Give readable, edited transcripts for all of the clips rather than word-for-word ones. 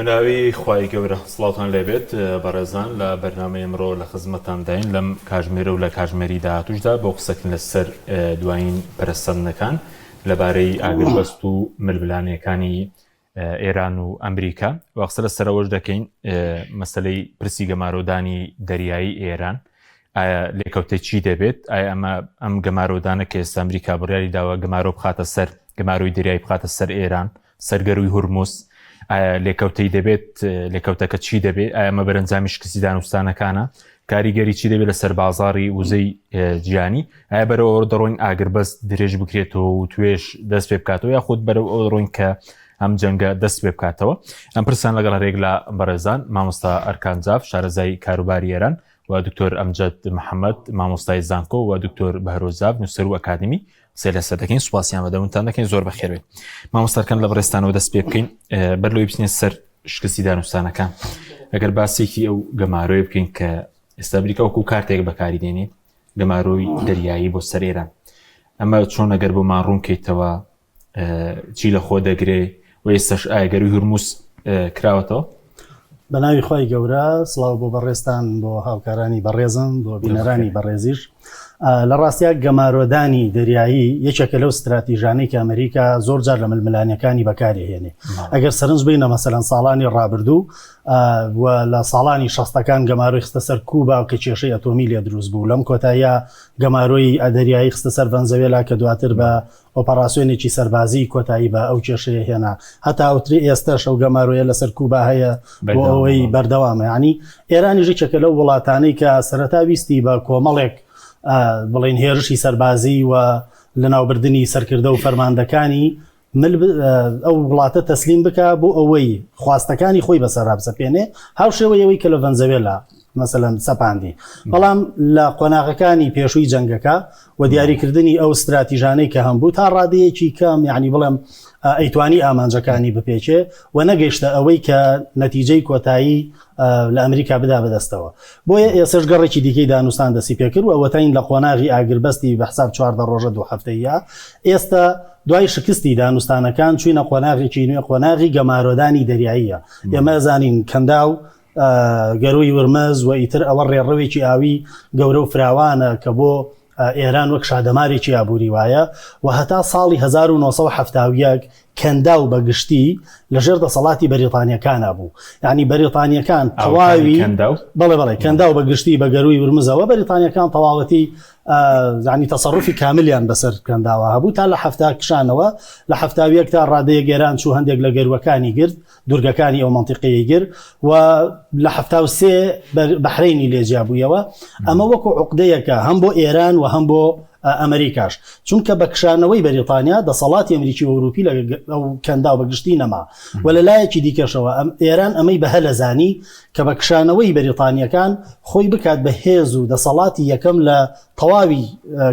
بەناوی خوای گەورە سڵاوتان لێبێت بەڕێزان لە بەرنامەی ئەمڕۆ لە خزمەتانداین لەم کاژمێرە و لە کاژمێری داهاتوشدا بۆ قسەکردن لەسەر دوایین پەرەسەندنەکان لەبارەی ئاگربەست و ململانێکانی ئێران و ئەمریکا و قسە لەسەر ئەوەش دەکەین مەسلەی پرسی گەمارۆدانی دەریایی ئێران ئایا لێکەوتەی چی دەبێت ئایا ئەمە ئەم گەمارۆدانە کە ئێستا ئەمریکا بڕیاری داوە گەمارۆ بخاتە سەر گەمارۆی دەریایی بخاتە سەر ئێران سەر گەرووی هورمز ئایا لێکەوتەی دەبێت لێکەوتەکە چی دەبێت ئایا ئەمە بەرەنجامی شکستی دانوستانەکانە کاریگەری چی دەبێت لەسەر بازاری وزەی جیانی ئایا بەرەو ئەوە دەڕۆین ئاگربەست درێژ بکرێتەوە و توێش دەست پێ بکاتەوە یاخود بەرەو ئەو دەڕۆین کە ئەم جەنگە دەست پێ بکاتەوە ئەم پرسان لەگەڵ هەرێک لە بەڕێزان مامۆستا ئەرکان جاف شارەزای کاروباری ئێران و دکتۆر ئەمجد محەممەد مامۆستای زانکۆ و دکتۆر بەهرۆزاب نووسەر و ئەکادمی قسەی لەسەر دەکەین سوپاسیان بەدەونتان دەکەین زۆر بەخێربێن مامۆستاکان لە بەڕێستانەوە دەست پێ بکەین بەر لەوەی بچینە سەر شکستی دانوستانەکان ئەگەر باسێکی ئەو گەمارۆی بکەین کە ئێستا ئەمریکا وەکو کارتێک بەکاری دێنێ گەمارۆی دەریایی بۆ سەر ئێران ئەمە چۆن ئەگەر بۆمان ڕوون کەیتەوە چی لە خۆ دەگرێ و ئێستاش ئایا گەروی هورمز کراوەتەوە؟ بە ناوی خوای گەورە سڵاو بۆ بەڕێزتان بۆ هاوکارانی بەڕێزم بۆ بینەرانی بەڕێزیش لە ڕاستیا گەمارۆدانی دەریایی یەکێکە لەو ستراتیژانەی کە ئەمریکا زۆر جار لە ململانەکانی بەکاری هێنێ ئەگەر سەرنج بینە مەسەلەن ساڵانی ڕابردوو و لە ساڵانی شەستەکان گەمارۆی خستە سەر کوبا کە کێشەی ئەتۆمی لێ دروست بوو لەم کۆتاییە گەمارۆی دەریایی خستە سەر ڤەنزەوێلا کە دواتر بە ئۆپەراسیۆنێکی سەربازیی کۆتایی بە ئەو کێشەیە هێنا. هەتا ئەوترێ ئێستەش ئەو گەمارۆیە لەسەر کوبا هەیە بۆ ئەوەی بەردەوامە. یانی ئێرانیش یەکێکە لەو وڵاتانەی کە سەرەتا ویستی بە کۆمەڵێک بڵێین هێرشی سەربازی و لەناوبردنی سەرکردە و فەرماندەکانی مل ئەو وڵاتە تەسلیم بکا بۆ ئەوەی خواستەکانی خۆی بەسەرا بسەپێنێ هاوشێوەی ئەوەی کە لە ڤەنزەوێلا مەسەلەن سەپاندی بەڵام لە قۆناغەکانی پێشووی جەنگەکە و دیاریکردنی ئەو ستراتیژانەی کە هەمبوو تا ڕادەیەکی کەم یعنی بڵێم ئەیتوانی ئامانجەکانی بپێکێ و نەگەیشتە ئەوەی کە نەتیجەی کۆتایی لە ئەمریکا بدا بەدەستەوە بۆیە ئێسش گەڕێکی دیکەی دانوستان دەسی پێکرد و ئەوەتەین لە قۆناغی ئاگربەستی بە حساب 14 ڕۆژە دوو هەفتەیە ئێستا دوای شکستی دانوستانەکان چوینە قۆناغێکی نوێ قۆناغی گەمارۆدانی دەریاییە ئێمە زانین کەنداو گەرووی ورمز و ئیتر ئەوە ڕێڕەوێکی ئاوی گەورە و فراوانە کە بۆ ئێران وەک شادەمارێکی ئابووری وایە و هەتا ساڵی 1970 کەنداو بە گشتی لەژێر دەسەڵاتی بەریتانیەکانە بوو یعنی بەریتانیەکان تەواوی بەڵێ بەڵێ کەنداو بە گشتی بە گەرووی ورمزەوە بەریتانیەکان تەواوەتی ینی تەسەڕوفی کاملیان بەسەر کەنداوە هەبوو تا لە حەفتا کشانەوە لە حەفتاویەک تا ڕادەیەک ئێران چوو هەندێک لە گەروەکانی گرت دوورگەکانی ئەو مەنتیقەیەی گرت و لە 73 بەحرەینی لێ جیابوویەوە ئەمە وەکو عقدەیەکە هەم بۆ ئێران و هەم بۆ ئەمریکاش چونکە بە کشانەوەی بەریتانیا دەسەڵاتی ئەمریکی و ئەوروپی لە ئەو کەنداو بە گشتی نەما و لە لایەکی دیکەشەوە ئەم ئێران ئەمەی بە هەلە زانی کە بە کشانەوەی بەریتانیەکان خۆی بکات بە هێز و دەسەڵاتی یەکەم لە تەواوی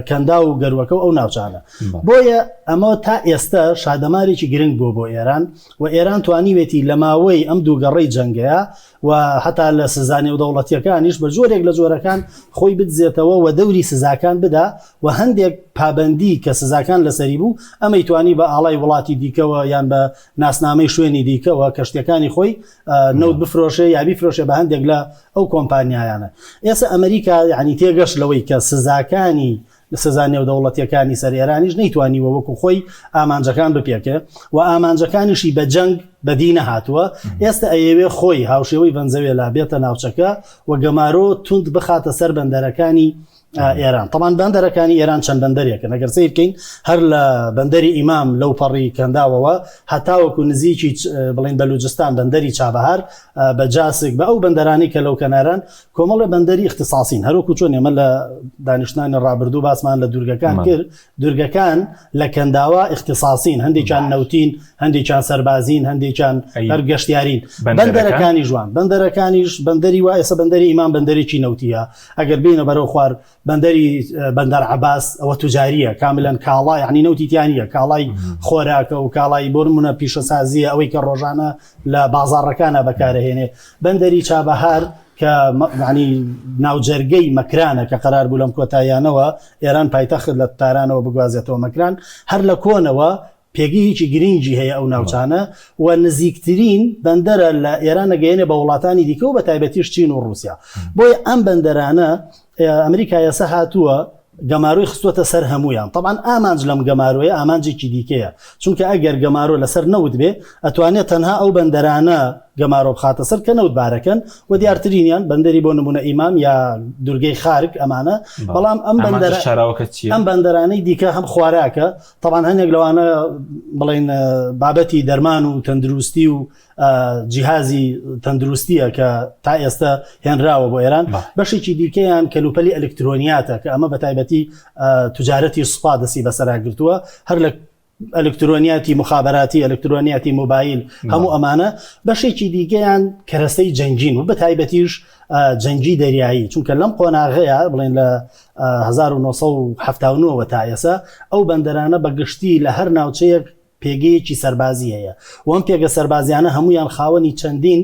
کەنداو و گەروەکە و ئەو ناوچانە بۆیە ئەمە تا ئێستا شادەمارێکی گرنگ بووە بۆ ئێران و ئێران توانیوێتی لە ماوەی ئەم دوو گەڕەی جەنگەیە و هەتا لە سزا نێودەوڵەتیەکانیش بە جۆرێک لە جۆرەکان خۆی بدزێتەوە و دەوری سزاکان بدا و هەندێک پابەندی کە سزاکان لەسەری بوو ئەمەی توانی بە ئاڵای وڵاتی دیکەوە یان بە ناسنامەی شوێنی دیکەوە کەشتیەکانی خۆی نەوت بفرۆشێ یا بیفرۆشێ بە هەندێک لە ئەو کۆمپانیایانە. ئێستا ئەمریکا یانی تێگەشت لەوەی کە سزاکانی سزا نێودەوڵەتیەکانی سەر ئێرانیش نەیتوانیوە وەکو خۆی ئامانجەکان بپێکێ و ئامانجەکانیشی بە جەنگ بەدی نەهاتووە ئێستا ئەیەوێ خۆی هاوشێوەی ڤەنزەوێلا بێتە ناوچەکە و گەمارۆ توند بخاتە سەر بەندەرەکانی ئێران تەمان بەندەرەکانی ئێران چەند بەندەرێکن ئەگەر سەیر بکەین هەر لە بەندەری ئیمام لەو پەڕی کەنداوەوە هەتاوەکو نزیکی بڵین بەلوجستان بەندەری چابەهار بە جاسک بە ئەو بەندەرانی کە لەو کەناران کۆمەڵە بەندەری اختصاصین هەروەکو چۆن ئێمە لە دانیشتانی ڕابردوو باسمان لە دوورگەکان کرد دوورگەکان لە کەنداوە اختصاصین هەندێکیان نەوتین هەندێکیان سەربازین هەندێکیان هەر گەشتیارین بەندەرەکانی جوان بەندەرەکانیش بەندەری وا ئێستا بەندەری ئیمان بەندەرێکی نەوتیە ئەگەر بینە بەرەو خوار بەندەری بەندەر عەباس ئەوە توجاریە کاملەن کاڵا یعنی نەوتی تیا نییە کاڵای خۆراکە و کاڵای بۆ نمونە پیشەسازیە ئەوەی کە ڕۆژانە لە بازاڕەکانە بەکارەهێنێ بەندەری چابەهار کە ینی ناوجەرگەی مەکرانە کە قەرار بوو لەم کۆتاییانەوە ئێران پایتەخت لە تارانەوە بگوازێتەوە مەکران هەر لە کۆنەوە. پێگەیەکی گرنگی هەیە ئەو ناوچانە و نزیکترین بەندەرە لە ئێران ئەگەیەنێ بە وڵاتانی دیکە و بە تایبەتیش چین و ڕووسیا. بۆیە ئەم بەندەرانە ئەمریکا ئێستا هاتووە گەمارۆی خستووەتە سەر هەموویان. تەبعەن ئامانج لەم گەمارۆیە ئامانجێکی دیکەیە، چونکە ئەگەر گەمارۆ لەسەر نەوت بێ ئەتوانێ تەنها ئەو بەندەرانە گەمارۆ بخاتە سەر کە نەوت بارەکەن و دیارترینیان بەندەری بۆ نمونە ئیمام یا دورگەی خارک ئەمانە بەڵام ئەم بەندەرە شاراوەکە چیە؟ ئەم بەندەرانەی دیکە هەم خواراکە تەبعەن هەندێک لەوانە بڵێن بابەتی دەرمان و تەندروستی و جیهازی تەندروستیە کە تا ئێستا هێنراوە بۆ ئێران بەشێکی دیکەیان کەلوپەلی ئەلکترۆنیاتە کە ئەمە بە تایبەتی تجارەتی سوپا دەستی بەسەرا گرتووە هەر لە ئەلکترۆنیاتی مخابراتی ئەلکترۆنیاتی مۆبایل هەموو ئەمانە بەشێکی دیکەیان کەرەسەی جەنگین و بە تایبەتیش جەنگی دەریایی چونکە لەم قۆناغەیە بڵێن لە 1970ەوە تا ئێستا ئەو بەندەرانە بە گشتی لە هەر ناوچەیەک پێگەیەکی سەربازی هەیە و ئەم پێگە سەربازیانە هەمویان خاوەنی چەندین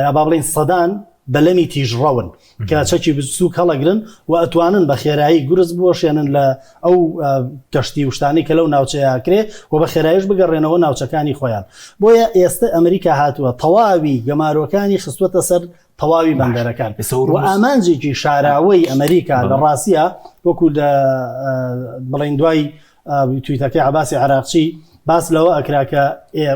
یا با بڵێین سەدان بەلەمی تیژڕەون کە چەکی سوک هەڵەگرن و ئەتوانن بە خێرایی گورز بوەشێنن لە ئەو کەشتی و شتانەی کە لەو ناوچەیە کرێ و بە خێرایش بگەڕێنەوە ناوچەکانی خۆیان بۆیە ئێستا ئەمریکا هاتووە تەواوی گەمارۆکانی خستووەتە سەر تەواوی بەندەرەکان و ئامانجێکی شاراوەی ئەمریکا لە ڕاستە وەکو لە بڵین دوای تویتەکەی عەباسی عراقچی باس لەوە ئەکرا کە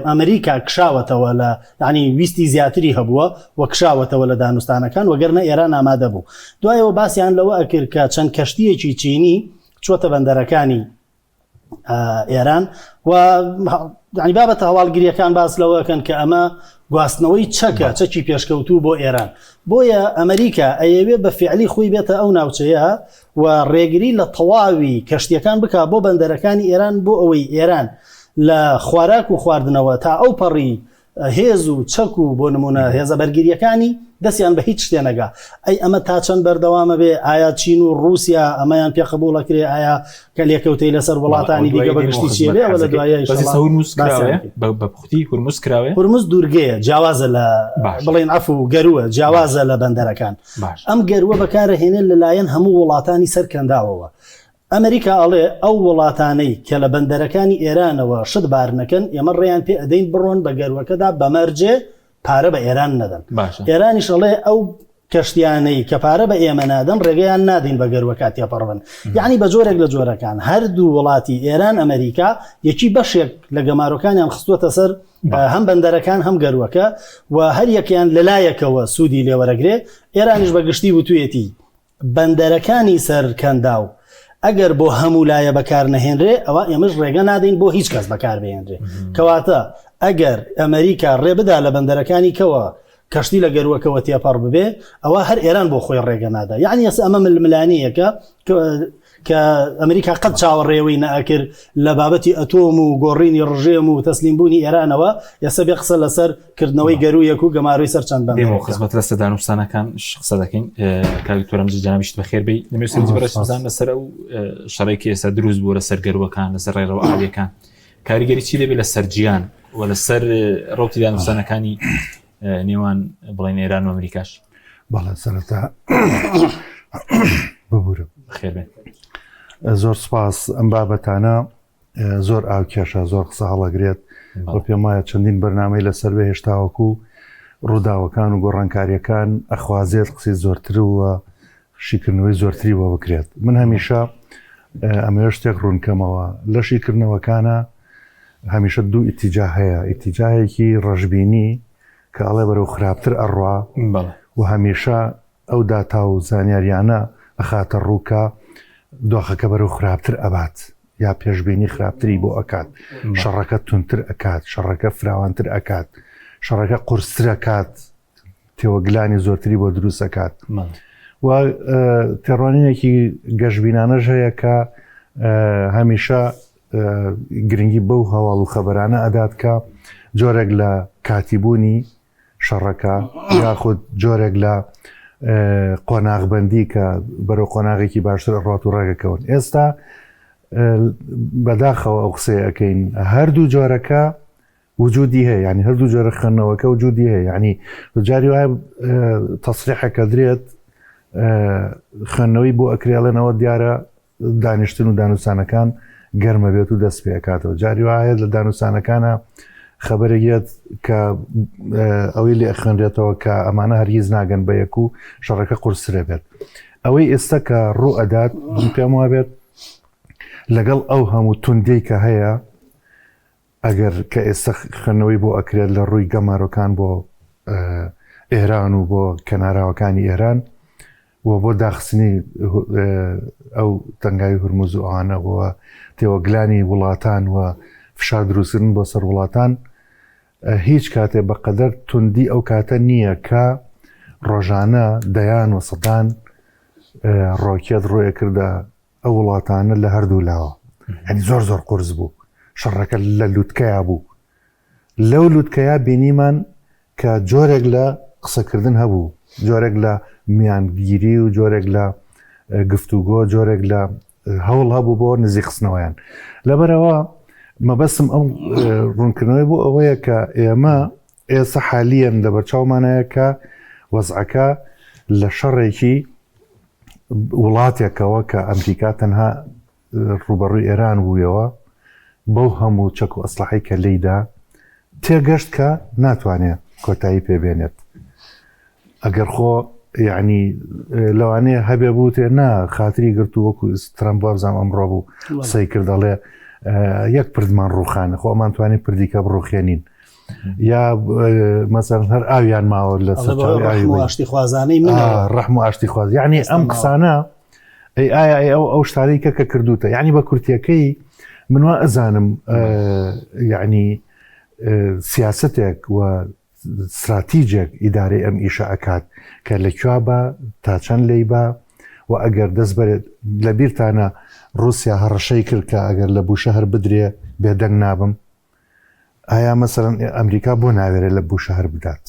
ئەمریکا کشاوەتەوە لە یعنی ویستی زیاتری هەبووە و کشاوەتەوە لە دانوستانەکان وەگەرنە ئێران ئامادە بوو دوایەوە باسییان لەوە ئەکرد کە چەند کەشتیەکی چینی چوەتە بەندەرەکانی ئێران و ینی بابەتە هەواڵگریەکان باس لەوەکەن کە ئەمە گواستنەوەی چەکە چەکی پێشکەوتوو بۆ ئێران بۆیە ئەمریکا ئەیەوێ بە فعلی خۆی بێتە ئەو ناوچەیە و ڕێگری لە تەواوی کەشتیەکان بکا بۆ بەندەرەکانی ئێران بۆ ئەوەی ئێران لە خواراک و خواردنەوە تا ئەو پەڕی هێز و چەک و بۆ نمونە هێزە بەرگریەکانی دەستیان بە هیچ شتێ نەگا ئەی ئەمە تا چەند بەردەوامە بێ ئایا چین و ڕووسیا ئەمەیان پێ قبوڵەکرێ ئایا کە لێکەوتەی لەسەر وڵاتانی دیکە بە گشتی چیە بێ ئەوە لە دوایە بە پوختی هورمز کراوێ هورمز دوورگەیە جیاوازە لە بڵێن عەفو گەرووە جیاوازە لە بەندەرەکان ئەم گەرووە بەکارەهێنێت لەلایەن هەموو وڵاتانی سەر کەنداوەوە. ئەمریکا ئەڵێ ئەو وڵاتانەی کە لە بەندەرەکانی ئێرانەوە شت بار نەکەن ئێمە ڕێیان پێ ئەدەین بڕۆن بە گەرووەکەدا بە مەرجێ پارە بە ئێران نەدەن. ئێرانیش ئەڵێ ئەو کەشتیانەی کە پارە بە ئێمە نادەن ڕێگەیان نادەین بە گەرووەکە تێپەڕ بن. یەعنی بە جۆرێک لە جۆرەکان هەردوو وڵاتی ئێران ئەمریکا یەکی بەشێک لە گەمارۆکانیان خستووەتە سەر هەم بەندەرەکان هەم گەرووەکە و هەر یەکیان لەلایەکەوە سوودی لێوەرەگرێ، ئێرانیش بە گشتی وتوویەتی بەندەرەکانی سەر کەنداو ئەگەر بۆ هەموو لایە بەکار نەهێنرێ ئەوا ئێمەش ڕێگە نادەین بۆ هیچ کەس بەکار بهێنرێ. کەواتە ئەگەر ئەمریکا ڕێ بدا لە بەندەرەکانی کەوە کەشتی لە گەرووەکەوە تێپەڕ ببێ ئەوا هەر ئێران بۆ خۆی ڕێگە نادا. یەعنی ئێستا ئەمە ململانێیەکە کە ئەمریکا قەت چاوەڕێوەی نەئەکرد لە بابەتی ئەتۆم و گۆڕینی ڕژێم و تەسلیم بوونی ئێرانەوە، ئێستا بێ قسە لەسەر کردنەوەی گەروویەک و گەمارۆی سەر چەند بەندەرێکە. دێمەوە خزمەت لەسەر دانوستانەکان قسە دەکەین. کاک دکتۆر ئەمجد جەنابیشت بەخێر بێی. دەمەوێت سەرنجی بەڕێزت بزانم لەسەر ئەو شەڕەی کە ئێستا دروست بووە لەسەر گەرووەکان، لەسەر ڕێڕەوە ئاوییەکان، کاریگەری چی دەبێت لەسەر جیهان و لەسەر ڕەوتی دانوستانەکانی نێوان بڵێن ئێران و ئەمریکاش؟ بەڵێ سەرەتا ببورم خێربێن زۆر سپاس ئەم بابەتانە زۆر ئاوکێشە زۆر قسە هەڵەگرێت بە پێم وایە چەندین بەرنمەی لەسەر بێ هێشتاوەکو ڕووداوەکان و گۆڕانکاریەکان ئەخوازێت قسەی زۆرتر وە شیکردنەوەی زۆرتری بۆ بکرێت من هەمیشە ئەمەوێ شتێک ڕوونکەمەوە لە شیکردنەوەکانە هەمیشە دوو ئیتیجا هەیە ئیتیجاهێکی ڕەشبینی کە ئەڵێ بەرەو خراپتر ئەڕوا و هەمیشە ئەو داتا و زانیاریانە ئەخاتە ڕوو کە دۆخەکە بەرەو خراپتر ئەبات یا پێشبینی خراپتری بۆ ئەکات شەڕەکە تونتر ئەکات شەڕەکە فراوانتر ئەکات شەڕەکە قورستر ئەکات تێوەگلانی زۆرتری بۆ دروست ئەکات و تێڕوانینێکی گەشبینانەش هەیە کە هەمیشە گرنگی بەو هەواڵ و خەبەرانە ئەدات کە جۆرێک لە کاتیبوونی شەڕەکە یاخود جۆرێک لە قۆناغبندی کە بەرەو قۆناغێکی باشتر ڕات و ڕێگەکەون ئێستا بەداخەوە ئەو قسەیە ئەەکەین هەردوو جۆرەکە وجودی هەیە ینی هەردوو جۆرە خوێندنەوەکە وجودی هەیە ینی جاری وایە تەسریحەکە درێت خوێندنەوەی بۆ ئەکرێڵێنەوە دیارە دانیشتن و دانوسانەکان گەرمە بێت و دەست پێکاتەوە جاری وایە لە دانوسانەکانە خەبەرێک یەت کە ئەوەی لێ ئەخوێنرێتەوە کە ئەمانە هەرگیز ناگەن بە یەک و شەڕەکە قورسرە بێت ئەوەی ئێستا کە ڕوو ئەدات من پێم وابێت لەگەڵ ئەو هەموو توندەی کە هەیە ئەگەر کە ئێستا خوێندنەوەی بۆ ئەکرێت لە ڕووی گەمارۆکان بۆ ئێران و بۆ کەناراوەکانی ئێران و بۆ داخستنی ئەو تەنگاوی هورمز و ئەوانە و تێوەگلانی وڵاتان و فشار دروستکردن بۆ سەر وڵاتان هیچ کاتێ بەقەدەر توندی ئەو کاتە نییە کە ڕۆژانە دەیان و سەدان ڕۆکێت ڕۆیە کردە ئەو وڵاتانە لە هەردوو لاوە ئەنی زۆر زۆر قرس بوو شەڕەکە لە لوتکەیا بوو لەو لوتکەیا بینیمان کە جۆرێک لە قسەکردن هەبوو، جۆرێک لە میانگیری و جۆرێک لە گفتوگۆ، جۆرێک لە هەوڵ هەبوو بۆ نزیکخستنەوەیان. لەبەرئەوە مەبەستم ئەو ڕوونکردنەوەی بۆ ئەوەیە کە ئێمە ئێستا حالیەن لەبەرچاومانایە کە وەزعەکە لە شەڕێکی وڵاتێکەوە کە ئەمریکا تەنها ڕووبەڕووی ئێران بوویەوە، بەو هەموو چەک و ئەسلحەی کە لێیدا، تێگەشت کە ناتوانێ کۆتایی پێ بێنێت. ئەگەر خۆ یعنی لەوانەیە هەبێ بوتێ نا خاتری گرت و وەکو ترەمپ وابزانام ئەمڕۆ بوو قسەی کرد دەڵێ یەک پردمان ڕووخانە خۆ ئەمان توانین پردیکە بڕوخێنین یا مەسەر هەر ئاویان ماوە لە ئاشتی خوازانەی ڕەحم و ئاشتی خواز یعنی ئەم قسانە ئەی ئایا ئەی ئەو ئەو شتانەی کە کە کردوتە یعنی بە کورتیەکەی من وا ئەزانم یعنی سیاستێک و استراتیجێک ئیدارەی ئەم ئیشە ئەکات کە لە کوێ بە تا چەند لی بە و ئەگەر دەست بەرێت لە بیرتانە رووسیا هەڕەشەی کرد کە ئەگەر لە بوشەهر بدرێ بێدەنگ نابم ئایا مەسەرەن ئەمریکا بۆ ناوێرێت لە بوشەهر بدات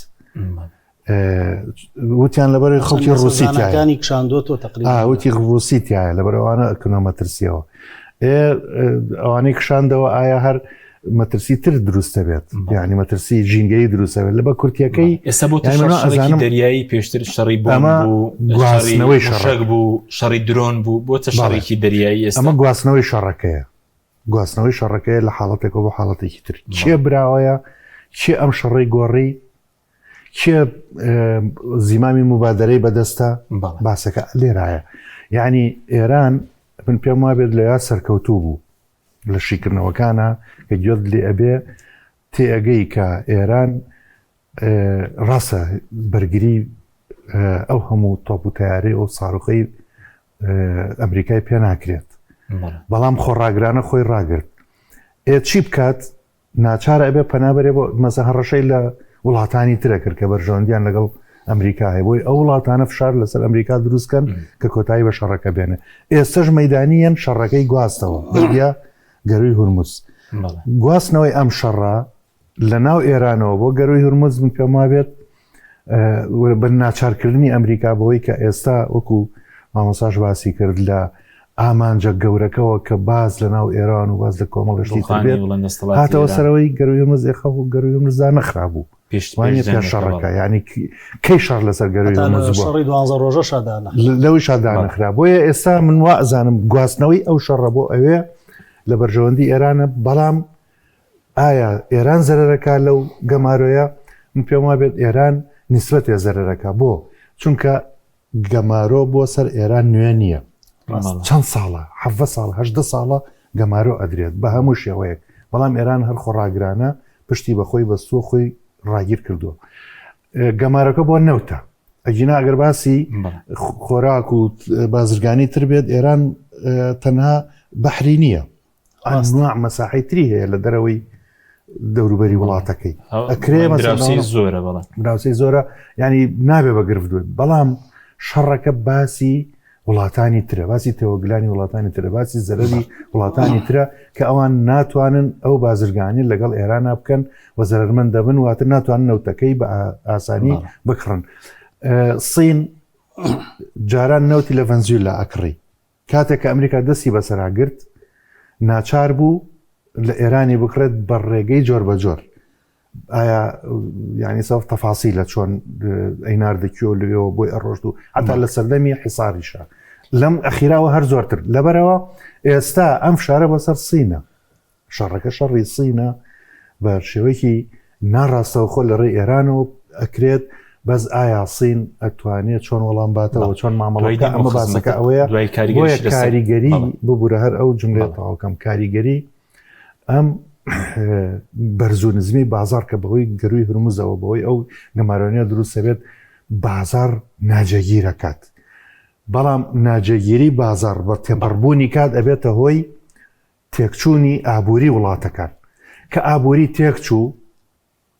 وتیان لەبەر خەڵکی ڕووسیەکانی کشاندۆتەوە تقریبا وتی ڕووسی تایە لەبەرەوانە ئەکنە مەترسیەوە ئەوانەی کشاندەوە ئایا هەر مەترسی تر دروستە بێت یعنی مەترسی ژینگەی دروستەوێت لە بە کورتیەکەی ئێستا بۆ ئەزانم دەریایی پێشتر شەڕی ئەمە گواستنەوەی شەڕێک بوو شەڕی درۆن بوو بۆ چە شەڕێکی دەریایی ئەمە گواستنەوەی شەڕەکەیە گواستنەوەی شەڕەکەیە لە حاڵەتێکەوە بۆ حاڵەتێکی تر کێ براوەیە کێ ئەم شەڕەی گۆڕی کێ زیمامی مبادرەی بەدەستە باسەکە لێرایە یعنی ئێران من پێم وابێت لە سەرکەوتوو بوو لە شیکردنەوەکانە کە گوێت لێ ئەبێ تێئەگەی کە ئێران ڕاستە بەرگری ئەو هەموو تۆپ و تیارەی ئەو ساروخەی ئەمریکای پێ ناکرێت بەڵام خۆڕاگرانە خۆی ڕاگرت ئێ چی بکات ناچارە ئەبێ پەنابەرێ بۆ مەسە هەڕەشەی لە وڵاتانی ترە کرد کە بەرژەوەندیان لەگەڵ ئەمریکا هەیە بۆی ئەو وڵاتانە فشار لەسەر ئەمریکا دروستکەن کە کۆتایی بە شەڕەکە بێنێ ئێستش مەدانیان شەڕەکەی گواستەوە بردە گەروی هورمز گواستنەوەی ئەم شەڕە لە ناو ئێرانەوە بۆ گەروی هورمز من پێم وابێت بە ناچارکردنی ئەمریکا بەوەی کە ئێستا وەکو مامۆساش باسی کرد لە ئامانجە گەورەکەەوە کە باز لە ناو ئێران و باز لە کۆمەڵشتی هاتەوە سەرەوەی گەروی هورمز ئێخە و گەروی هورمزدا نەخرابوو پێشوانە پێش شەڕەکە ینی کەی شەڕ لەسەر گەروی شەڕی دوانزە ڕۆژە شادانە لەوەی شادانەخرا بۆیە ئێستا من وا ئەزانم گواستنەوەی ئەو شەڕە بۆ ئەوێ لە بەرژەوەندی ئێرانە بەڵام ئایا ئێران زەرەرەکە لەو گەمارۆیە من پێم وابێت ئێران نیسبەتێ زەرەرەکە بۆ چونکە گەمارۆ بۆ سەر ئێران نوێ نییە چەند ساڵە حەڤە ساڵ هەدە ساڵە گەمارۆ ئەدرێت بە هەموو شێوەیەک بەڵام ئێران هەر خۆڕاگرانە پشتی بەخۆی بەستووە خۆی ڕاگیر کردووە گەمارەکە بۆ نەوتە ئەگینا ئەگەر باسی خۆراک و بازرگانی تر بێت ئێران تەنها بەحری نییە ئەنواع مەساحەی تری هەیە لە دەرەوەی دەوروبەری وڵاتەکەی ئەکرێ مەسەلەن زۆرە بەڵێ دراوسێی زۆرە ینی نابێ بە گرفت بێت بەڵام شەڕەکە باسی وڵاتانی ترە باسی تێوەگلانی وڵاتانی ترە باسی زەرری وڵاتانی ترە کە ئەوان ناتوانن ئەو بازرگانی لەگەڵ ئێرانە بکەن و زەرمەند دەبن واتە ناتوانن نەوتەکەی بە ئاسانی بکڕن سین جاران نەوتی لە ڤەنزیولا ئەکڕی کاتێک کە ئەمریکا دەستی بەسەرا گرت، ناچار بوو لە ئێرانی بکڕێت بە ڕێگەی جۆر بە جۆر. ئایا یعنی سەف تەفاسیلە چۆن ئەیناردە کوێ لەوێەوە بۆی ئەڕۆشت و حتا لە سەردەمی حیساریشە. لەم ئەخیراوە هەر زۆرتر لەبەرەوە ئێستا ئەم فشارە بەسەر سینە شەڕەکە شەڕی سینە بە شێوەیەکی ناڕاستەوخۆ لە ڕێی ئێرانەوە ئەکرێت بەس ئایا سین ئەتوانێت چۆن وەڵام باتەوە چۆن مامەڵەکە ئەمە باسەکە ئەوەیە کاریگەری ببوورە هەر ئەو جملێت تەواوکەم کاریگەری ئەم بەرز و نزمی بازار کە بەهۆی گەروی هرمزەوە بەهۆی ئەو گەمارۆنیە دروست دەبێت بازار ناجێگیرەکات بەڵام ناجێگیری بازار بە تێپەڕبوونی کات ئەبێتە هۆی تێکچوونی ئابووری وڵاتەکان کە ئابووری تێکچوو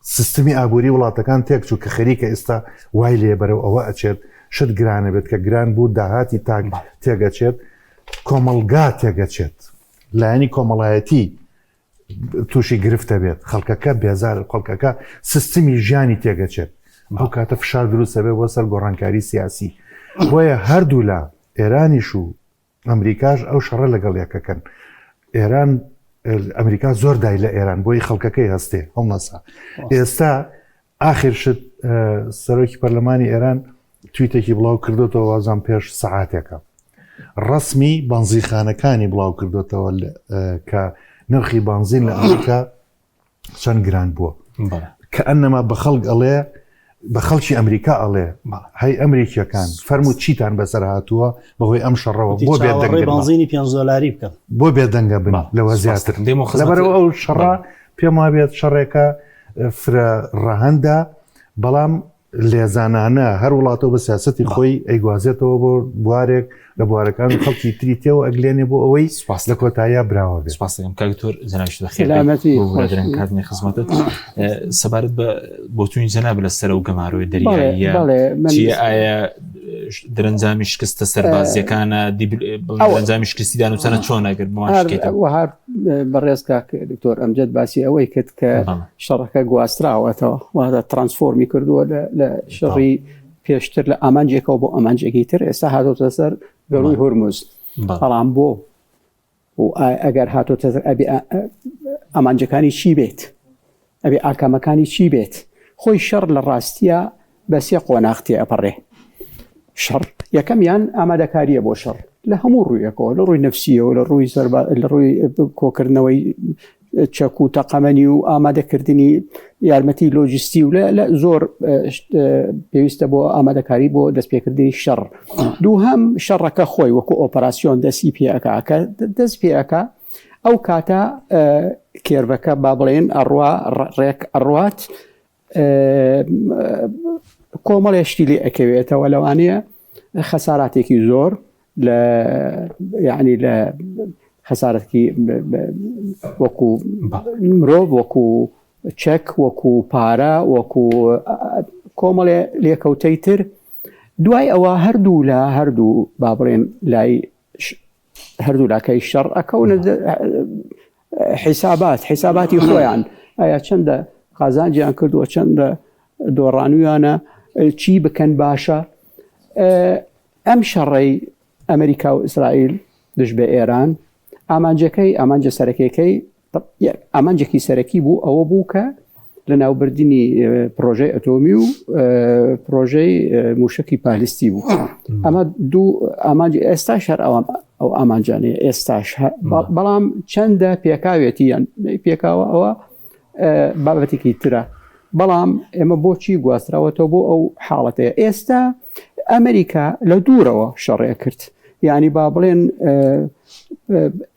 سیستمی ئابووری وڵاتەکان تێکچوو کە خەریکە ئێستا وای لێ بەرەو ئەوە ئەچێت شت گرانە بێت کە گران بوو داهاتی تاک تێگەچێت کۆمەڵگا تێگەچێت لایەنی کۆمەڵایەتی تووشی گرفتە بێت خەڵکەکە بێزار خەڵکەکە سیستمی ژیانی تێگەچێت ئەو کاتە فشار دروستە بێ بۆ سەر گۆڕانکاری سیاسی بۆیە هەردوولا ئێرانیش و ئەمریکاش ئەو شەڕە لەگەڵ یەکەکەن ئێران ئەمریکا زۆر دای لە ئێران بۆی خەڵکەکەی هەستێ هەڵنەسا ئێستا ئاخر شت سەرۆکی پەرلەمانی ئێران تویتێکی بڵاو کردوتەوە وازان پێش سەعاتێکە ڕسمی بەنزیخانەکانی بڵاو کردوتەوە کە نرخی بانزین لە ئەمریکا چەند گران بووە کە ئەنەما بە خەڵک ئەڵێ بە خەڵکی ئەمریکا ئەڵێ هەی ئەمریکیەکان فەرموو چیتان بەسەر هاتووە بەهۆی ئەم شەڕەوە بۆ بێدەنگ بانزینی 5 دلاری بکەن بۆ بێدەنگە بن لەوە زیاتر لەبەرەوە ئەو شەڕە پێم وابێت شەڕێکە فرە ڕەهەندە بەڵام لێزانانە هەر وڵاتەوە بە سیاستی خۆی ئەیگوازێتەوە بۆ بوارێک لە بوارەکان و خەڵکی تری تێوە ئەگلێنێ بۆ ئەوەی سپاس لە کۆتاییا براوە بێت. سپاس دەکەم کاک دکتۆر جەنابیشت بەخێر بێی کاتنی خزمەتت سەبارەت بە بۆچوونی جەناب لەسەر ئەو گەمارۆی دەریاییە چییە ئایا دەرەنجامی شکستە سەربازیەکانە دەرەنجامی شکستی دانوسانە چۆن ئەگەر وهار بەڕێز کاک دکتۆر ئەمجد باسی ئەوەی کرد کە شەڕەکە گواستراوەتەوە واتە ترانسفۆرمی کردووە لە شەڕی پێشتر لە ئامانجێکەوە بۆ ئامانجێکی تر ئێستا هاتۆتە سەر گەروی هورمز بەڵام بۆ و ئەگەر هاتۆتە ئەبێ ئامانجەکانی چی بێت ئەبێ ئاکامەکانی چی بێت خۆی شەڕ لە ڕاستیە بە سێ قۆناغ تێ ئەپەڕێ شەڕ یەکەمیان ئامادەکاریە بۆ شەڕ لە هەموو ڕوویەکەوە لە ڕووی نفسیەوە لە ڕووی سەربا لە ڕووی کۆکردنەوەی چەک و تەقەمەنی و ئامادەکردنی یارمەتی لۆجستی و لە زۆر پێویستە بۆ ئامادەکاری بۆ دەستپێکردنی شەڕ دووهەم شەڕەکە خۆی وەکو ئۆپەراسیۆن دەستی پێەکە کە دەست پێەکە ئەو کاتە کێرڤەکە با بڵێن ئەڕوا ڕێک ئەڕوات کۆمەڵێ شتی لێ ئەکەوێتەوە لەوانەیە خەساراتێکی زۆر لە یعنی لە خەسارەتکی وەکو مرۆڤ وەکو چەک وەکو پارە وەکو کۆمەڵێ لێکەوتەی تر دوای ئەوە هەردوو لە هەردوو با بڵێن لای هەردوو لاکەی شەڕ ئەکەونە حیسابات حیساباتی خۆیان ئایا چەندە قازانجیان کردووە چەندە دۆڕانویانە چی بکەن باشە ئەم شەڕەی ئەمریکا و ئیسرائیل دژ بە ئێران ئامانجەکەی ئامانجە سەرەکیەکەی ئامانجێکی سەرەکی بوو ئەوە بوو کە لە ناوبردنی پرۆژەی ئەتۆمی و پرۆژەی موشکی پالیستی بوو ئەمە دوو ئامانج ئێستا شەر ئەوان ئەو ئامانجانەیە ئێستاش بەڵام چەندە پێکاوێتی یان پێکاوە ئەوە بابەتێکی ترە بەڵام ئێمە بۆچی گواستراوەتەوە بۆ ئەو حاڵەتەیە ئێستا ئەمریکا لە دوورەوە شەڕێ کرد یعنی با بڵێن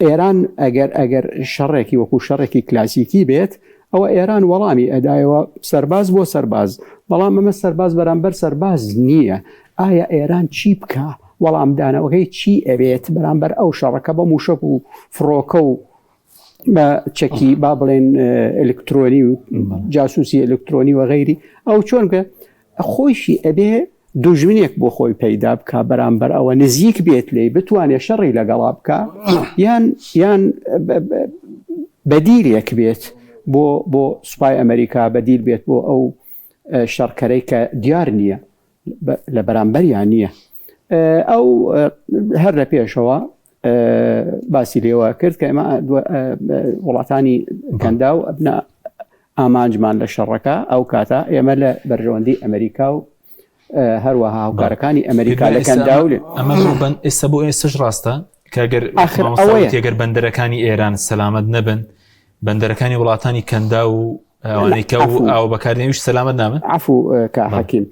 ئێران ئەگەر ئەگەر شەڕێکی وەکو شەڕێکی کلاسیکی بێت ئەوە ئێران وەڵامی ئەدایەوە سەرباز بۆ سەرباز بەڵام ئەمە سەرباز بەرامبەر سەرباز نییە ئایا ئێران چی بکە وەڵامدانەوەکەی چی ئەبێت بەرامبەر ئەو شەڕەکە بە موشک و فڕۆکە و بە چەکی با بڵێن ئەلکترۆنی و جاسوسی ئەلکترۆنی و غەیری ئەو چۆن بکە خۆیشی ئەبێ دوژمنێک بۆ خۆی پەیدا بکە بەرامبەر ئەوە نزیک بێت لێی بتوانێت شەڕی لەگەڵا بکە یان یان بەدیلێک بێت بۆ بۆ سوپای ئەمریکا بەدیل بێت بۆ ئەو شەڕکەرەی کە دیار نییە لە بەرامبەریان نییە ئەو هەر لە پێشەوە باسی لێوە کرد کە ئێمە وڵاتانی کەندا و ئەبنا ئامانجمان لە شەڕەکە ئەو کاتە ئێمە لە بەرژەوەندی ئەمریکا و هەروەها هاوکارەکانی ئەمریکا لە کەنداو ئەمە ئێستا بۆ ئێستش ڕاستە کە گەر ئەوەیە گەر بەندەرەکانی ئێران سەلامەت نەبن بەندەرەکانی وڵاتانی کەندا و ئەوانەی کە ئاو بەکارنێویش سەلامەت نابن عفو کە حەکیم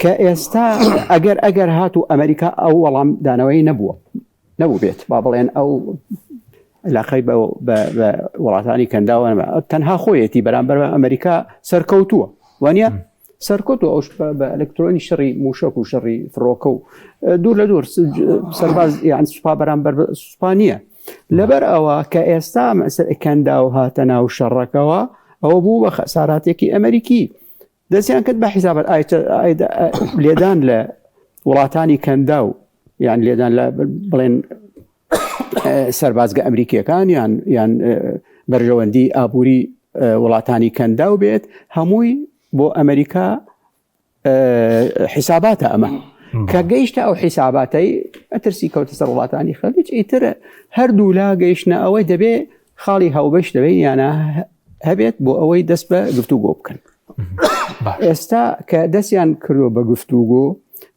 کە ئێستا ئەگەر ئەگەر هاتوو ئەمریکا ئەو وەڵام دانەوەی نەبووە نەبوو بێت با بڵێن ئەو علاقەی بە وڵاتانی کەنداوە تەنها خۆیەتی بەرامبەر بە ئەمریکا سەرکەوتووە وانە سەرکەوتووە ئەوش بە ئەلکترۆنی شەڕی موشک و شەڕی فڕۆکە و دوور لە دوور سەرباز یان سوپا بەرامبەر سوپا نییە لەبەر ئەوە کە ئێستا کەنداو هاتە ناو شەڕەکەوە ئەوە بوو بە خەساراتێکی ئەمریکی دەستیان کرد بە حیسابات لێدان لە وڵاتانی کەنداو یان لێدان لە بڵێن سەربازگە ئەمریکیەکان یان یان بەرژەوەندی ئابووری وڵاتانی کەنداو بێت هەمووی بۆ ئەمریکا حیساباتە ئەمە کە گەیشتە ئەو حیساباتەی ئەترسی کەوتە سەر وڵاتانی خەلیج ئیتر هەردوو لا گەیشتە ئەوەی دەبێ خاڵی هاوبەش دەبێت یانە هەبێت بۆ ئەوەی دەست بە گفتوگۆ بکەن ئێستا کە دەستیان کردو بە گفتوگۆ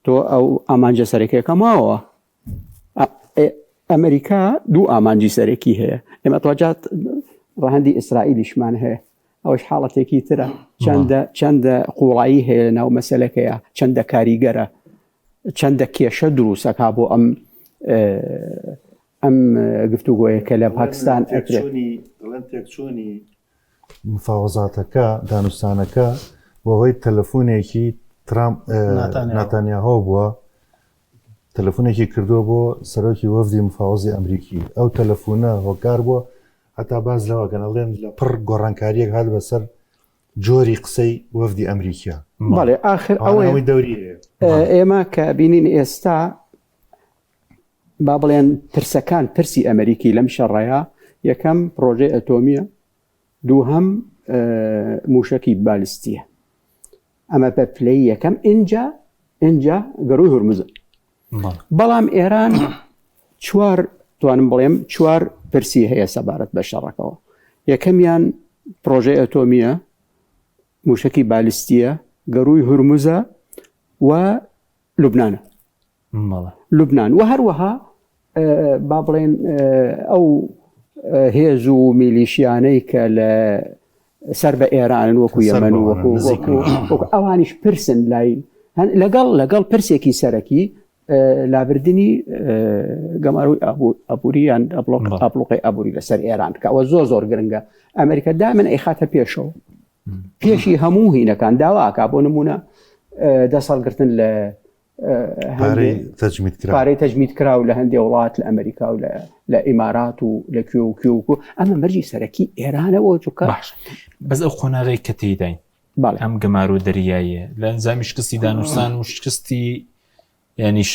تۆ ئەو ئامانجە سەرەکیەکە ماوە ئەمریکا دوو ئامانجی سەرەکی هەیە ئێمە تۆجات ڕەهەندی ئیسرائیلیشمان هەیە ئەوش حاڵەتێکی ترە چەندە چەندە قوڵایی هەیە لە ناو مەسلەکەیە چەندە کاریگەرە چەندە کێشە دروستەکە بۆ ئەم ئەم گفتوگۆیە کە لە پاکستان ئەکرێت. تێکچوونی مفاوەزاتەکە، دانوستانەکە بەهۆی تەلەفونێکی ترامپ ناتانیاهۆ بووە، تەلەفونێکی کردووە بۆ سەرۆکی وەفدی مفاوەزی ئەمریکی، ئەو تەلەفونە هۆکار بووە هەتا باس لەوە کەن ئەڵێن لە پڕ گۆڕانکارییەک هات بەسەر جۆری قسەی وەفدی ئەمریکیا. بەڵێ ئاخر ئەوەی دەوری هەیە. ئێمە کە بینین ئێستا با بڵێن پرسەکان پرسی ئەمریکی لەم شەڕەیە یەکەم پرۆژەی ئەتۆمیە دووهەم موشکی بالستیە ئەمە بە پلەی یەکەم ئینجا ئینجا گەروی هورمزە بەڵام ئێران چوار توانم بڵێم چوار پرسی هەیە سەبارەت بە شەڕەکەوە یەکەمیان پرۆژەی ئەتۆمیە موشکی بالستیە گەروی هورمزە و لوبناە لوبنان و هەروەها با بڵێن ئەو هێز و میلیشیانەی کە لە سەر بە ئێرانن وەکو یەمەن و وەکو وەکو ئەوانیش پرسن لای لەگەڵ لەگەڵ پرسێکی سەرەکی لابردنی گەمارۆی ئابووری یان ئابلۆقی ئابووری لەسەر ئێران کە ئەوە زۆر زۆر گرنگە ئەمریکا دامن ئەیخاتە پێشەوە پێشی هەموو هینەکان داواکە بۆ نمونە دەسەڵگرتن لە پارەی تەجمید کراو لە هەندێ وڵات لە ئەمریکا و لە ئیمارات و لە کوێ و کوێ و ئەمە مەرجی سەرەکی ئێرانەوە چووکە باش بەس ئەو قۆناغی کە تێداین ئەم گەمار و دەریایە لە ئەنجامی شکستی دانوستان و شکستی یانیش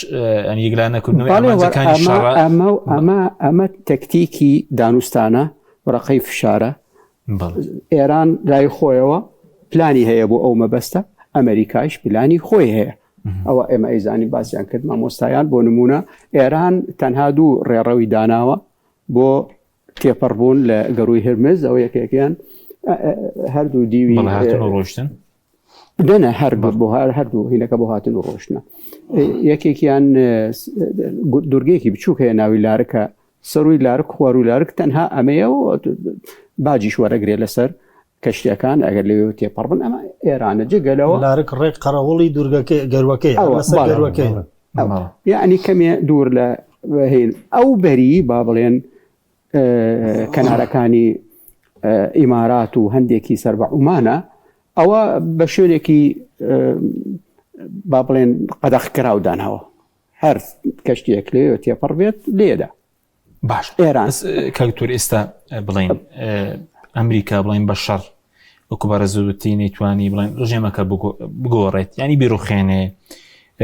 ئەنی یەکلا نەکردنەوەی ئامانجەکانی شەڕە ئەمە و ئەمە ئەمە تەکتیکی دانوستانە وەرەقەی فشارە ئێران لای خۆیەوە پلانی هەیە بۆ ئەو مەبەستە ئەمریکایش پلانی خۆی هەیە ئەوە ئێمە ئەیزانی باسییان کرد مامۆستایان بۆ نمونە ئێران تەنها دوو ڕێڕەوی داناوە بۆ تێپەڕبوون لە گەروی هرمز ئەو یەکێکیان هەردوو دیوی ڕۆشتن دەنە هەر بۆ هەر هەردوو هینەکە بۆ هاتن و ڕۆشتنە یەکێکیان دوورگەیەکی بچووک هەیە ناوی لارکە سەروی لارک خوار و لارک تەنها ئەمەیە و باجیش وەرەگرێ لەسەر کەشتیەکان ئەگەر لەوێ تێپەڕ بن ئەمە ئێرانە جگەلەوە لارک ڕێک قەرەوڵی دوورگەکەی گەروەکەی لەسەر گەروەکەی یعنی کەمێ دوور لە هین ئەو بەری با بڵێن کەنارەکانی ئیمارات و هەندێکی سەر بە عومانە ئەوە بە شوێنێکی با بڵێن قەدەخ کراو داناوە هەر کەشتیەک لێ تێپەڕ بێت لێدا باش ئێران کاکتور ئێستا بڵین ئەمریکا بڵین بە شەڕ وەکو بەڕێزوتی نەیتوانی بڵێن ڕژێمەکە بگۆڕێت ینی بیڕوخێنێ